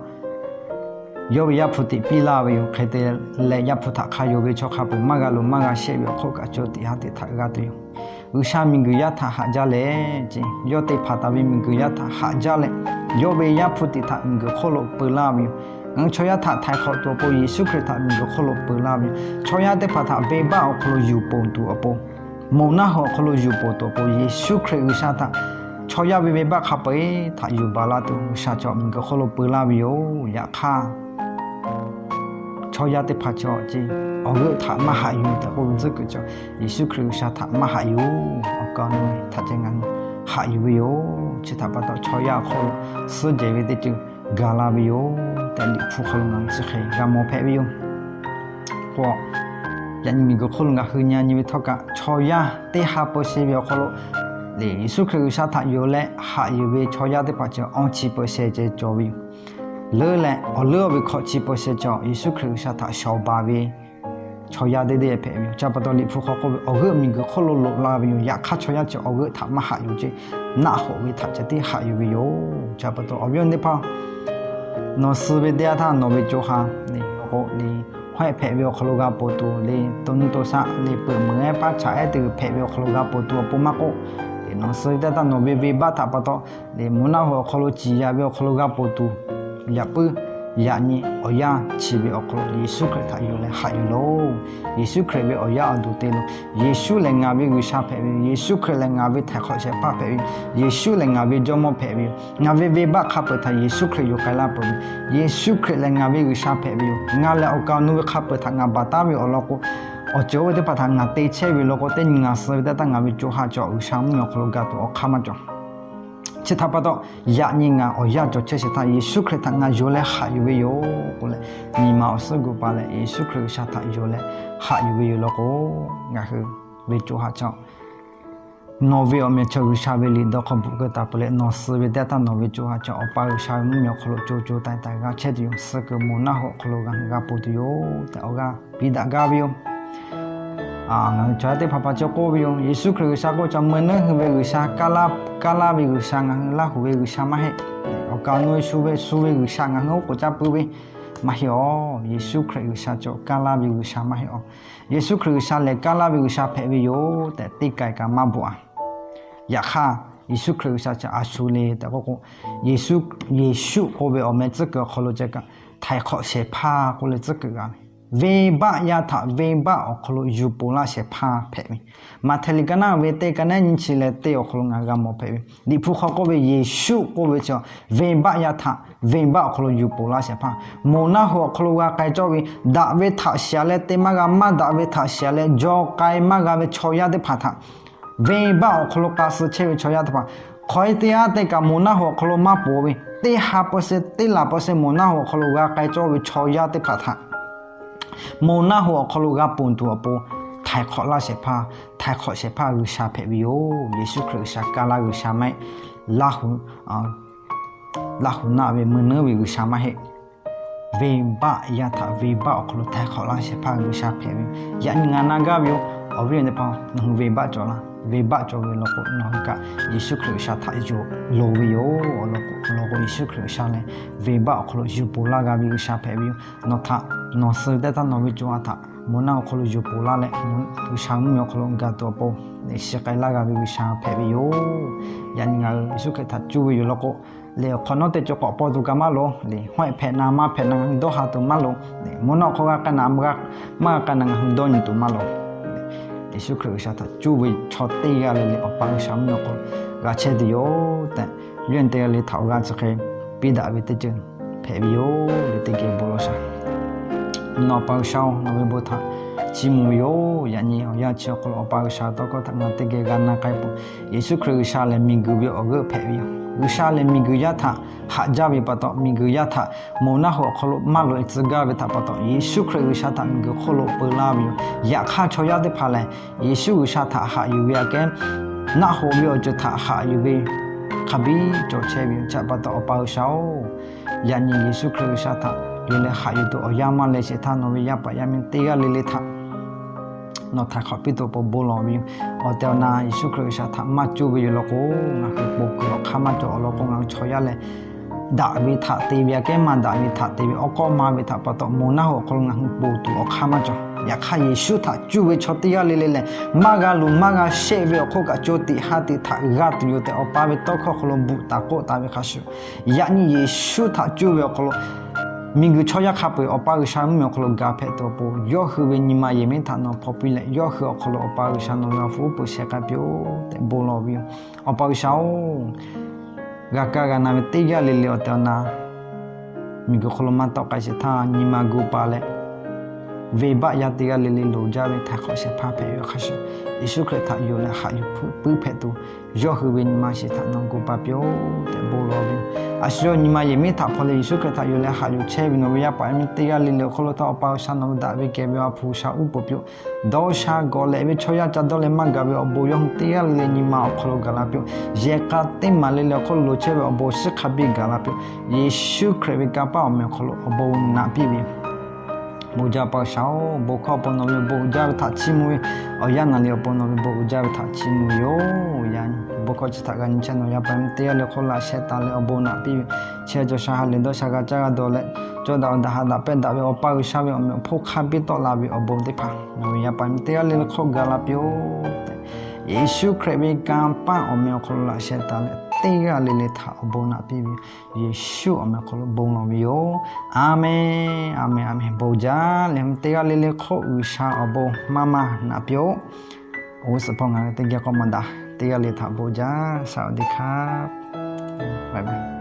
yawˇ ve Yaˇ hpu teꞈ piˇ laˇ ve yoˬ. Hk'e te leh, Yaˇ hpu htaꞈ hk'a yonˍ ve chaw hk'a peu-eˬ maˇ g'a loꞈ maˇ g'a shehˆ ve awˬ hk'oˆ kaꞈ co tiꞈ ha teꞈ htaꞈ g'a tuˬ yoˬ. G'uiˬsha miˬguiˬ yaˇ htaꞈ haꞈ jaˇ leh ce, yawˇ te hpanˍ taˍ ve miˬguiˬ yaˇ htaꞈ haꞈ jaˇ leh, yawˇ ve Yaˇ hpu teꞈ htaꞈ miˬguiˬ hk'oˆ lo peu laˇ ve yoˬ. Ngaˬ hui chaw yaˇ htaꞈ htaiˍ hk'awꞈ tuˬ awˬ pon Yeˍsuˆ Hkriꞈ htaꞈ miˬguiˬ hk'oˆ lo peu laˇ ve yoˬ. Chaw yaˇ teˇ hpaˍ htaꞈ venˇbaˆ awˬ hk'aw lo yuˬ poˬ tuˬ awˬ pon, moˬ naˆ hoꞈ awˬ hk'aw lo yuˬ poˬ tuˬ awˬ pon, Yeˍsuˆ Hkriꞈ G'uiˬsha htaꞈ chaw yaˇ ve venˇbaˆ hk'a peu-eˬ htaꞈ yuˬ baˬ laˇ tuˬ G'uiˬsha chaw miˬguiˬ hk'oˆ lo peu laˇ ve yoˬ. Yaꞈ hk'aˇ, chaw yaˇ teˇ hpaˍ chaw ce awˬ g'euˆ htaꞈ maˇ haꞈ yuˬ tehꞈ k'oˆ ve tcuhˉ kuiˬ ca, Yeˍsuˆ Hkriꞈ G'uiˬsha htaꞈ maˇ haꞈ yuˬ. Awˬ kaˍ awˬ nu htaꞈ ceh ngaˬ hui haꞈ yuˬ ve yoˬ. Chi htaꞈ pa taw chaw yaˇ awˬ hk'oˆ lo suhˉ jehˬ ve teˇ ceuˬ gaˬ la ve yoˬ tehꞈ, Liꞈ hpu hk'aw lo ngaˬ hui chi hk'e g'a mawˬ hpehꞈ ve yoˬ. K'o, yaꞈ nyi miˬguiˬ hk'oˆ lo ngaˬ hui nyi nyi ve htawˇ kaꞈ, chaw yaˇ teˇ ha peu sheh ve awˬ hk'aw lo le, Yeˍsuˆ Hkriꞈ G'uiˬsha htaꞈ yonˍ leh haꞈ yuˬ ve chaw yaˇ teˇ hpaˍ chi awˇ chi peu sheh ceh cawˬ ve yoˬ. Leuˉ leh awˬ leuˉ ve hkawꞈ chi peu sheh cawˬ, Yeˍsuˆ Hkriꞈ G'uiˬsha htaꞈ shawˍ baˬ ve chaw yaˇ teˇ deˇ hpehꞈ ve yoˬ. Chi pa taw Liꞈ hpu hk'aw k'oˆ ve, awˬ g'euˆ miˬguiˬ hk'oˆ lo loꞈ la ve yoˬ. Yaꞈ hk'aˇ, chaw yaˇ chi awˬ g'euˆ htaꞈ maˇ haꞈ yuˬ ce, naˆ hoꞈ ve htaꞈ ceh tiˉ haꞈ yuˬ ve yoˬ. Chi pa taw awˬ viˉ awˬ nyi teˇ hpaˍ, nawˬ suh ve teˇ yanˇ htaˇ nawˬ ve co ha le, k'o le, hawehˇ hpehꞈ ve awˬ hk'aw lo g'a poˬ tuˬ le, to nuˇ to shaˆ le, peuˬ meuˬ ehˉ paˉ chaꞈ ehˉ teˇ g'uiˬ hpehꞈ ve awˬ hk'aw lo g'a poˬ tuˬ awˬ pon maˇ k'oˆ, nawˬ suh ve teˇ yanˇ htaˇ nawˬ ve venˇbaˆ htaꞈ pa taw le, moˬ naˆ hoꞈ awˬ hk'aw lo ciˍ yaꞈ ve awˬ hk'aw lo g'a poˬ tuˬ yaꞈ puiˉ, yaꞈ nyi awˬ yanˇ chi ve awˬ hk'aw lo Yeˍsuˆ Hkriꞈ htaꞈ yonˍ leh haꞈ yuˬ loˬ. Yeˍsuˆ Hkriꞈ ve awˬ yaˇ awˬ duˬ te loˬ. Yeˍsuˆ lehˬ ngaˬ ve G'uiˬsha hpehꞈ ve yoˬ. Yeˍsuˆ Hkriꞈ lehˬ ngaˬ ve htaiˍ hk'awꞈ shehˍ hpaˇ hpehꞈ ve yoˬ. Yeˍsuˆ lehˬ ngaˬ ve Jawˇmawˇ hpehꞈ ve yoˬ. Ngaˬ ve venˇbaˆ hk'a peu-eˬ htaꞈ Yeˍsuˆ Hkriꞈ yonˍ k'ai laˇ peuˬ ve. Yeˍsuˆ Hkriꞈ lehˬ ngaˬ ve G'uiˬsha hpehꞈ ve yoˬ. Ngaˬ lehˬ awˬ kaˍ awˬ nu ve hk'a peu-eˬ htaꞈ ngaˬ baˬ taˉ ve awˬ lawn k'o, awˬ ceuˬ oˇ ve teˇ hpaˍ htaꞈ ngaˬ te chehˇ ve law k'o, teˇ nyi ngaˬ suh ve teˇ yanˇ htaˇ ngaˬ ve co ha cawˬ G'uiˬsha mvuhˇmiˬ awˬ hk'aw lo ga tuˬ awˬ hk'aˇ maˇ cawˬ. Chi htaꞈ pa taw, yaꞈ nyi ngaˬ awˬ yanˇ cawˬ chehˇ shehˍ htaˇ Yeˍsuˆ Hkriꞈ htaꞈ ngaˬ yonˍ leh haꞈ yuˬ ve yoˬ k'oˆ leh, nyi ma awˬ suhˉ gu pa leh Yeˍsuˆ Hkriꞈ G'uiˬsha htaꞈ yonˍ leh haꞈ yuˬ ve yoˬ law k'o, ngaˬ hui ve co ha cawˬ nawˬ ve awˬ meh chaw G'uiˬsha ve liꞈ dawˇ hk'aw bvuhꞈ keu taˍ peuˬ leh, nawˬ suh ve teˇ yanˇ htaˇ nawˬ ve co ha cawˬ Awˬ pa G'uiˬsha ve mvuhˇmiˬ awˬ hk'aw lo co co taiˍ taiˍ g'a chehˇ tuˬ yoˬ. Suh kuiˬ moˬ naˆ hoꞈ awˬ hk'aw lo g'a g'a poˬ tuˬ yoˬ tehꞈ awˬ g'aˇ piˇ daꞈ gaˇ ve yoˬ. Ngaˬ hui chaw yaˇ teˇ hpaˍ hpaˍ chi k'oˆ ve yoˬ. Yeˍsuˆ Hkriꞈ G'uiˬsha k'oˆ ve, chaw meuˇ naˉ hui ve G'uiˬsha, kaˇ laˇ ve G'uiˬsha ngaˬ hui, Laˇ huˍ ve G'uiˬsha maˇ heˆ. Awˬ kaˍ awˬ nu shu ve shu ve G'uiˬsha ngaˬ hui oˉ k'oˍ caˇ puiˉ ve maˇ heˆ awˬ. Yeˍsuˆ Hkriꞈ G'uiˬsha cawˬ kaˇ laˇ ve G'uiˬsha maˇ heˆ awˬ. Yeˍsuˆ Hkriꞈ G'uiˬsha lehˬ kaˇ laˇ ve G'uiˬsha hpehꞈ ve yoˬ tehꞈ teˇ k'ai kaꞈ maˇ bvuhꞈ a. Yaꞈ hk'aˇ, Yeˍsuˆ Hkriꞈ G'uiˬsha chi a shu le tehꞈ k'oˆ k'o, Yeˍsuˆ k'oˆ ve awˬ meh tcuhˉ kuiˬ awˬ hk'aw lo ceh kaꞈ, htaiˍ hk'awꞈ shehˍ hpaˇ k'oˆ leh tcuhˉ kuiˬ g'a ve, venˇbaˆ yaˇ htaꞈ venˇbaˆ awˬ hk'aw lo yuˬ poˬ laˇ shehˍ hpaˇ hpehꞈ ve. Maꞈhtehˍ liꞈ ka naˉ ve teˇ ka naˉ nyiˇ chi leh teˇ awˬ hk'aw lo ngaˬ g'a mawˬ hpehꞈ ve. Liꞈ hpu hk'aw k'oˆ ve Yeˍsuˆ k'oˆ ve chi venˇbaˆ yaˇ htaꞈ venˇbaˆ awˬ hk'aw lo yuˬ poˬ laˇ shehˍ hpaˇ, moˬ naˆ hoꞈ awˬ hk'aw lo g'a k'ai cawˇ ve, daꞈ ve htaꞈ shiˍ leh te maˇ g'a, maˇ daꞈ ve htaꞈ shiˍ leh jaw k'ai maˇ g'a ve chaw yaˇ teˇ hpaˍ htaꞈ, venˇbaˆ awˬ hk'aw lo k'a suh chehˇ ve chaw yaˇ teˇ hpaˍ, hk'aw e teˇ g'aˇ teˇ kaꞈ moˬ naˆ hoꞈ awˬ hk'aw lo maˇ poˬ ve, teˇ ha pawˇ seh teˇ laˬ pawˇ seh moˬ naˆ hoꞈ awˬ hk'aw lo g'a k'ai cawˇ ve chaw yaˇ teˇ hpaˍ htaꞈ, moˬ naˆ hoꞈ awˬ hk'aw lo g'a ponˬ tuˬ awˬ pon htaiˍ hk'awꞈ laˇ shehˍ hpaˇ, htaiˍ hk'awꞈ shehˍ hpaˇ G'uiˬsha hpehꞈ ve yoˬ. Yeˍsuˆ Hkriꞈ G'uiˬsha kaˇ laˇ G'uiˬsha maˇ heˆ. Laˇ huˍ naˆ ve meuˇ nuˉ ve G'uiˬsha maˇ heˆ. Venˇbaˆ yaˇ htaꞈ venˇbaˆ awˬ hk'aw lo htaiˍ hk'awꞈ laˇ shehˍ hpaˇ G'uiˬsha hpehꞈ ve yoˬ. Yaꞈ nyi ngaˬ na gaˇ ve yoˬ. Awˬ viˉ awˬ nyi teˇ hpaˍ, nawˬ hui venˇbaˆ cawˬ laˇ. Venˇbaˆ cawˬ ve law k'o, nawˬ hui kaꞈ Yeˍsuˆ Hkriꞈ G'uiˬsha htaꞈ yonˍ loˍ ve yoˬ. Awˬ lawn k'o, Yeˍsuˆ Hkriꞈ G'uiˬsha lehˬ venˇbaˆ awˬ hk'aw lo yuˬ poˬ laˇ g'a ve G'uiˬsha hpehꞈ ve yoˬ. Nawˬ htaꞈ nawˬ suh teˇ htaˇ nawˬ ve co ha htaꞈ moˬ naˆ awˬ hk'aw lo yuˬ poˬ laˇ leh, G'uiˬsha mvuhˇmiˬ awˬ hk'aw lo gaˬ tuˬ awˬ pon lehˬ shiˍ k'ai laˇ g'a ve G'uiˬsha hpehꞈ ve yoˬ. Yaꞈ nyi ngaˬ hui Yeˍsuˆ Hkriꞈ htaꞈ cuˇ ve yoˬ law k'o, lehˬ awˬ hk'awꞈ nawˉ teˇ ceuˬ k'awꞈ paw tuˬ kaꞈ maˇ loˍ. Lehˬ hawehˆ hpehꞈ na maˇ hpehꞈ na ngaˬ hui dawˇ ha tuˬ maˇ loˍ. Moˬ naˆ awˬ hk'aw g'a k'ai na, maˇ g'a k'ai na ngaˬ hui dawˇ nyi tuˬ maˇ loˍ. Yeˍsuˆ Hkriꞈ G'uiˬsha htaꞈ cuˇ ve chaw teˇ g'aˇ le le Awˬ pa G'uiˬsha mvuhˇmiˬ awˬ hk'aw lo g'a chehˇ tuˬ yoˬ tehꞈ, yawˇ hui teˇ g'aˇ le htaꞈ awˬ g'aˇ chi hk'e piˇ daꞈ ve teˇ ceuˬ hpehꞈ ve yoˬ. Lehˬ teˇ geh bon lawˬ shaˍ. Nawˬ Awˬ pa G'uiˬsha-oˬ, nawˬ ve bon htaꞈ chiˇ mvuh ve yoˬ. Yaꞈ nyi awˬ yanˇ chi awˬ hk'aw lo Awˬ pa G'uiˬsha tawˇ hkawˇ htaꞈ ngaˬ teˇ geh g'a na k'ai peuˬ. Yeˍsuˆ Hkriꞈ G'uiˬsha lehˬ miˬguiˬ ve awˬ g'euˆ hpehꞈ ve yoˬ. G'uiˬsha lehˬ miˬguiˬ yaˇ htaꞈ haꞈ jaˇ ve pa taw, miˬguiˬ yaˇ htaꞈ moˬ naˆ hoꞈ awˬ hk'aw lo maˇ loꞈ e tcuh gaˇ ve htaꞈ pa taw, Yeˍsuˆ Hkriꞈ G'uiˬsha htaꞈ miˬguiˬ hk'oˆ lo peu laˇ ve yoˬ. Yaꞈ hk'aˇ chaw yaˇ teˇ hpaˍ lehˬ, Yeˍsuˆ G'uiˬsha htaꞈ haꞈ yuˬ ve aꞈ kehˉ, naˆ hoꞈ ve awˬ ceuˬ htaꞈ haꞈ yuˬ ve hk'a biˇ cawˬ chehˇ ve yoˬ. Chi pa taw Awˬ pa G'uiˬsha-oˬ, yaꞈ nyi Yeˍsuˆ Hkriꞈ G'uiˬsha htaꞈ yonˍ leh haꞈ yuˬ tuˬ awˬ yanˇ maˇ leh sheˍ htaˇ, nawˬ ve yaˇ paˍ yaˇ miˇ teˇ g'aˇ le le htaꞈ nawˬ htaiˍ hk'awꞈ piˇ tuˬ awˬ pon bon lawˬ ve yoˬ. Awˬ tehˬ awˬ na Yeˍsuˆ Hkriꞈ G'uiˬsha htaꞈ maˇ cuˇ ve yoˬ law k'o, ngaˬ hui ponˬ kuiˬ awˬ hk'aˇ maˇ cawˬ. Awˬ lawn k'o ngaˬ hui chaw yaˇ lehˬ, daꞈ ve htaꞈ te ve aꞈ kehˉ maˇ daꞈ ve htaꞈ te ve, awˬ kawˆ maˇ ve htaꞈ pa taw moˬ naˆ hoꞈ awˬ hk'aw lo ngaˬ hui ponˬ tuˬ awˬ hk'aˇ maˇ cawˬ. Yaꞈ hk'aˇ Yeˍsuˆ htaꞈ cuˇ ve chaw teˇ g'aˇ le le lehˬ, maˇ g'a luˬ maˇ g'a shehˆ ve awˬ hk'oˆ kaꞈ co tiꞈ ha tiꞈ htaꞈ g'a tuˬ yoˬ tehꞈ Awˬ pa ve tawˇ hkawˇ awˬ hk'aw lo bvuhꞈ taˍ k'oˆ taˍ ve hk'a shuˍ, yaꞈ nyi Yeˍsuˆ htaꞈ cuˇ ve awˬ hk'aw lo miˬguiˬ chaw yaˇ hk'a peu-eˬ Awˬ pa G'uiˬsha mvuhˇmiˬ awˬ hk'aw lo ga hpehꞈ tuˬ awˬ pon, yawˇ hui ve nyi ma yehˬ miˉ htaꞈ nawˬ hpaw piˇ leh, yawˇ hui awˬ hk'aw lo Awˬ pa G'uiˬsha nawˬ ve awˬ hpu uˉ peunˍ sheh k'ai piˇ-oˆ tehꞈ bon lawˬ ve yoˬ. Awˬ pa G'uiˬsha-oˬ, g'a kaˇ g'a na ve teˇ g'aˇ le le awˬ tehˬ awˬ na miˬguiˬ hk'aw lo maˇ tawˆ k'ai sheˍ htaˇ nyi ma gu pa leh, venˇbaˆ yaˇ teˇ g'aˇ le le loˍ jaˇ ve htaiˍ hk'awꞈ shehˍ hpaˇ hpehꞈ ve hk'a shuˍ, Yeˍsuˆ Hkriꞈ htaꞈ yonˍ leh haꞈ yuˬ puiˉ hpehꞈ tuˬ, yawˇ hui ve nyi ma shiˍ htaꞈ nawˬ gu pa piˇ-oˆ tehꞈ bon lawˬ ve yoˬ. A shu yawˇ nyi ma yehˬ miˉ htaꞈ hpaw leh Yeˍsuˆ Hkriꞈ htaꞈ yonˍ leh haꞈ yuˬ chehˇ ve nawˬ ve yaˇ paˍ yaˇ miˇ teˇ g'aˇ le le awˬ hk'aw lo htaˇ Awˬ pa G'uiˬsha nawˬ ve daꞈ ve kehˬ ve Awˬ ha hpu G'uiˬsha uˉ peunˍ piˇ-oˆ. Dawˇ sha gawˬ lehꞈ ve chaw yaˇ ca dawˇ leh maˇ gaˬ ve awˬ bon yawˇ hui teˇ g'aˇ le le nyi ma awˬ hk'aw lo gaˬ la piˇ-oˆ. Yehˬ k'a teˇ maˬ le le awˬ hk'aw lo loˍ chehˇ ve awˬ bon shiˉ hk'a biˇ gaˬ la piˇ-oˆ. Yeˍsuˆ Hkriꞈ ve kanˇ paˆ awˬ meh awˬ hk'aw lo awˬ bon naꞈ piˇ ve yoˬ. Bon jaˇ Awˬ pa G'uiˬsha-oˬ, bon hkawˇ awˬ pon nawˬ ve bon uiˍ jaˇ ve htaꞈ chiˇ mvuh ve, awˬ yanˇ naˍ liꞈ awˬ pon nawˬ ve bon uiˍ jaˇ ve htaꞈ chiˇ mvuh ve yoˬ. Yaꞈ nyi bon hkawˇ chi htaꞈ g'a nyi chehˇ nawˬ yaˇ paˍ yaˇ miˇ teˇ g'aˇ le hk'oˆ laꞈ sheh taˍ leh awˬ bon naꞈ piˇ ve, chehˇ cawˬ sha ha lehˬ dawˇ sha g'a caˇ g'a dawˬ leh, cawˇ daꞈ awˬ daꞈ ha daꞈ pehˇ daꞈ ve Awˬ pa G'uiˬsha ve awˬ meh awˬ hponˇ hk'a biˇ tawˆ la ve awˬ bon teˇ hpaˍ nawˬ ve yaˇ paˍ yaˇ miˇ teˇ g'aˇ le le hk'oˆ gaˬ la piˇ-oˆ tehꞈ, Yeˍsuˆ Hkriꞈ ve kanˇ paˆ awˬ meh awˬ hk'aw lo laꞈ sheh taˍ leh teˇ g'aˇ le le htaꞈ awˬ bon naꞈ piˇ ve yoˬ. Yeˍsuˆ awˬ meh awˬ hk'aw lo bon lawˬ ve yoˬ. A menˬ, a menˬ, a menˬ. Bon jaˇ. Lehˬ teˇ g'aˇ le le hk'oˆ G'uiˬsha awˬ bon maˇ maˇ naꞈ piˇ-oˆ. Awˬ g'uˇ suhˍ hpawˇ ngaˬ hui teˇ geh k'awꞈ maˍ daꞈ. Teˇ g'aˇ le htaꞈ bon jaˇ. สวัสดีครับ Bye bye.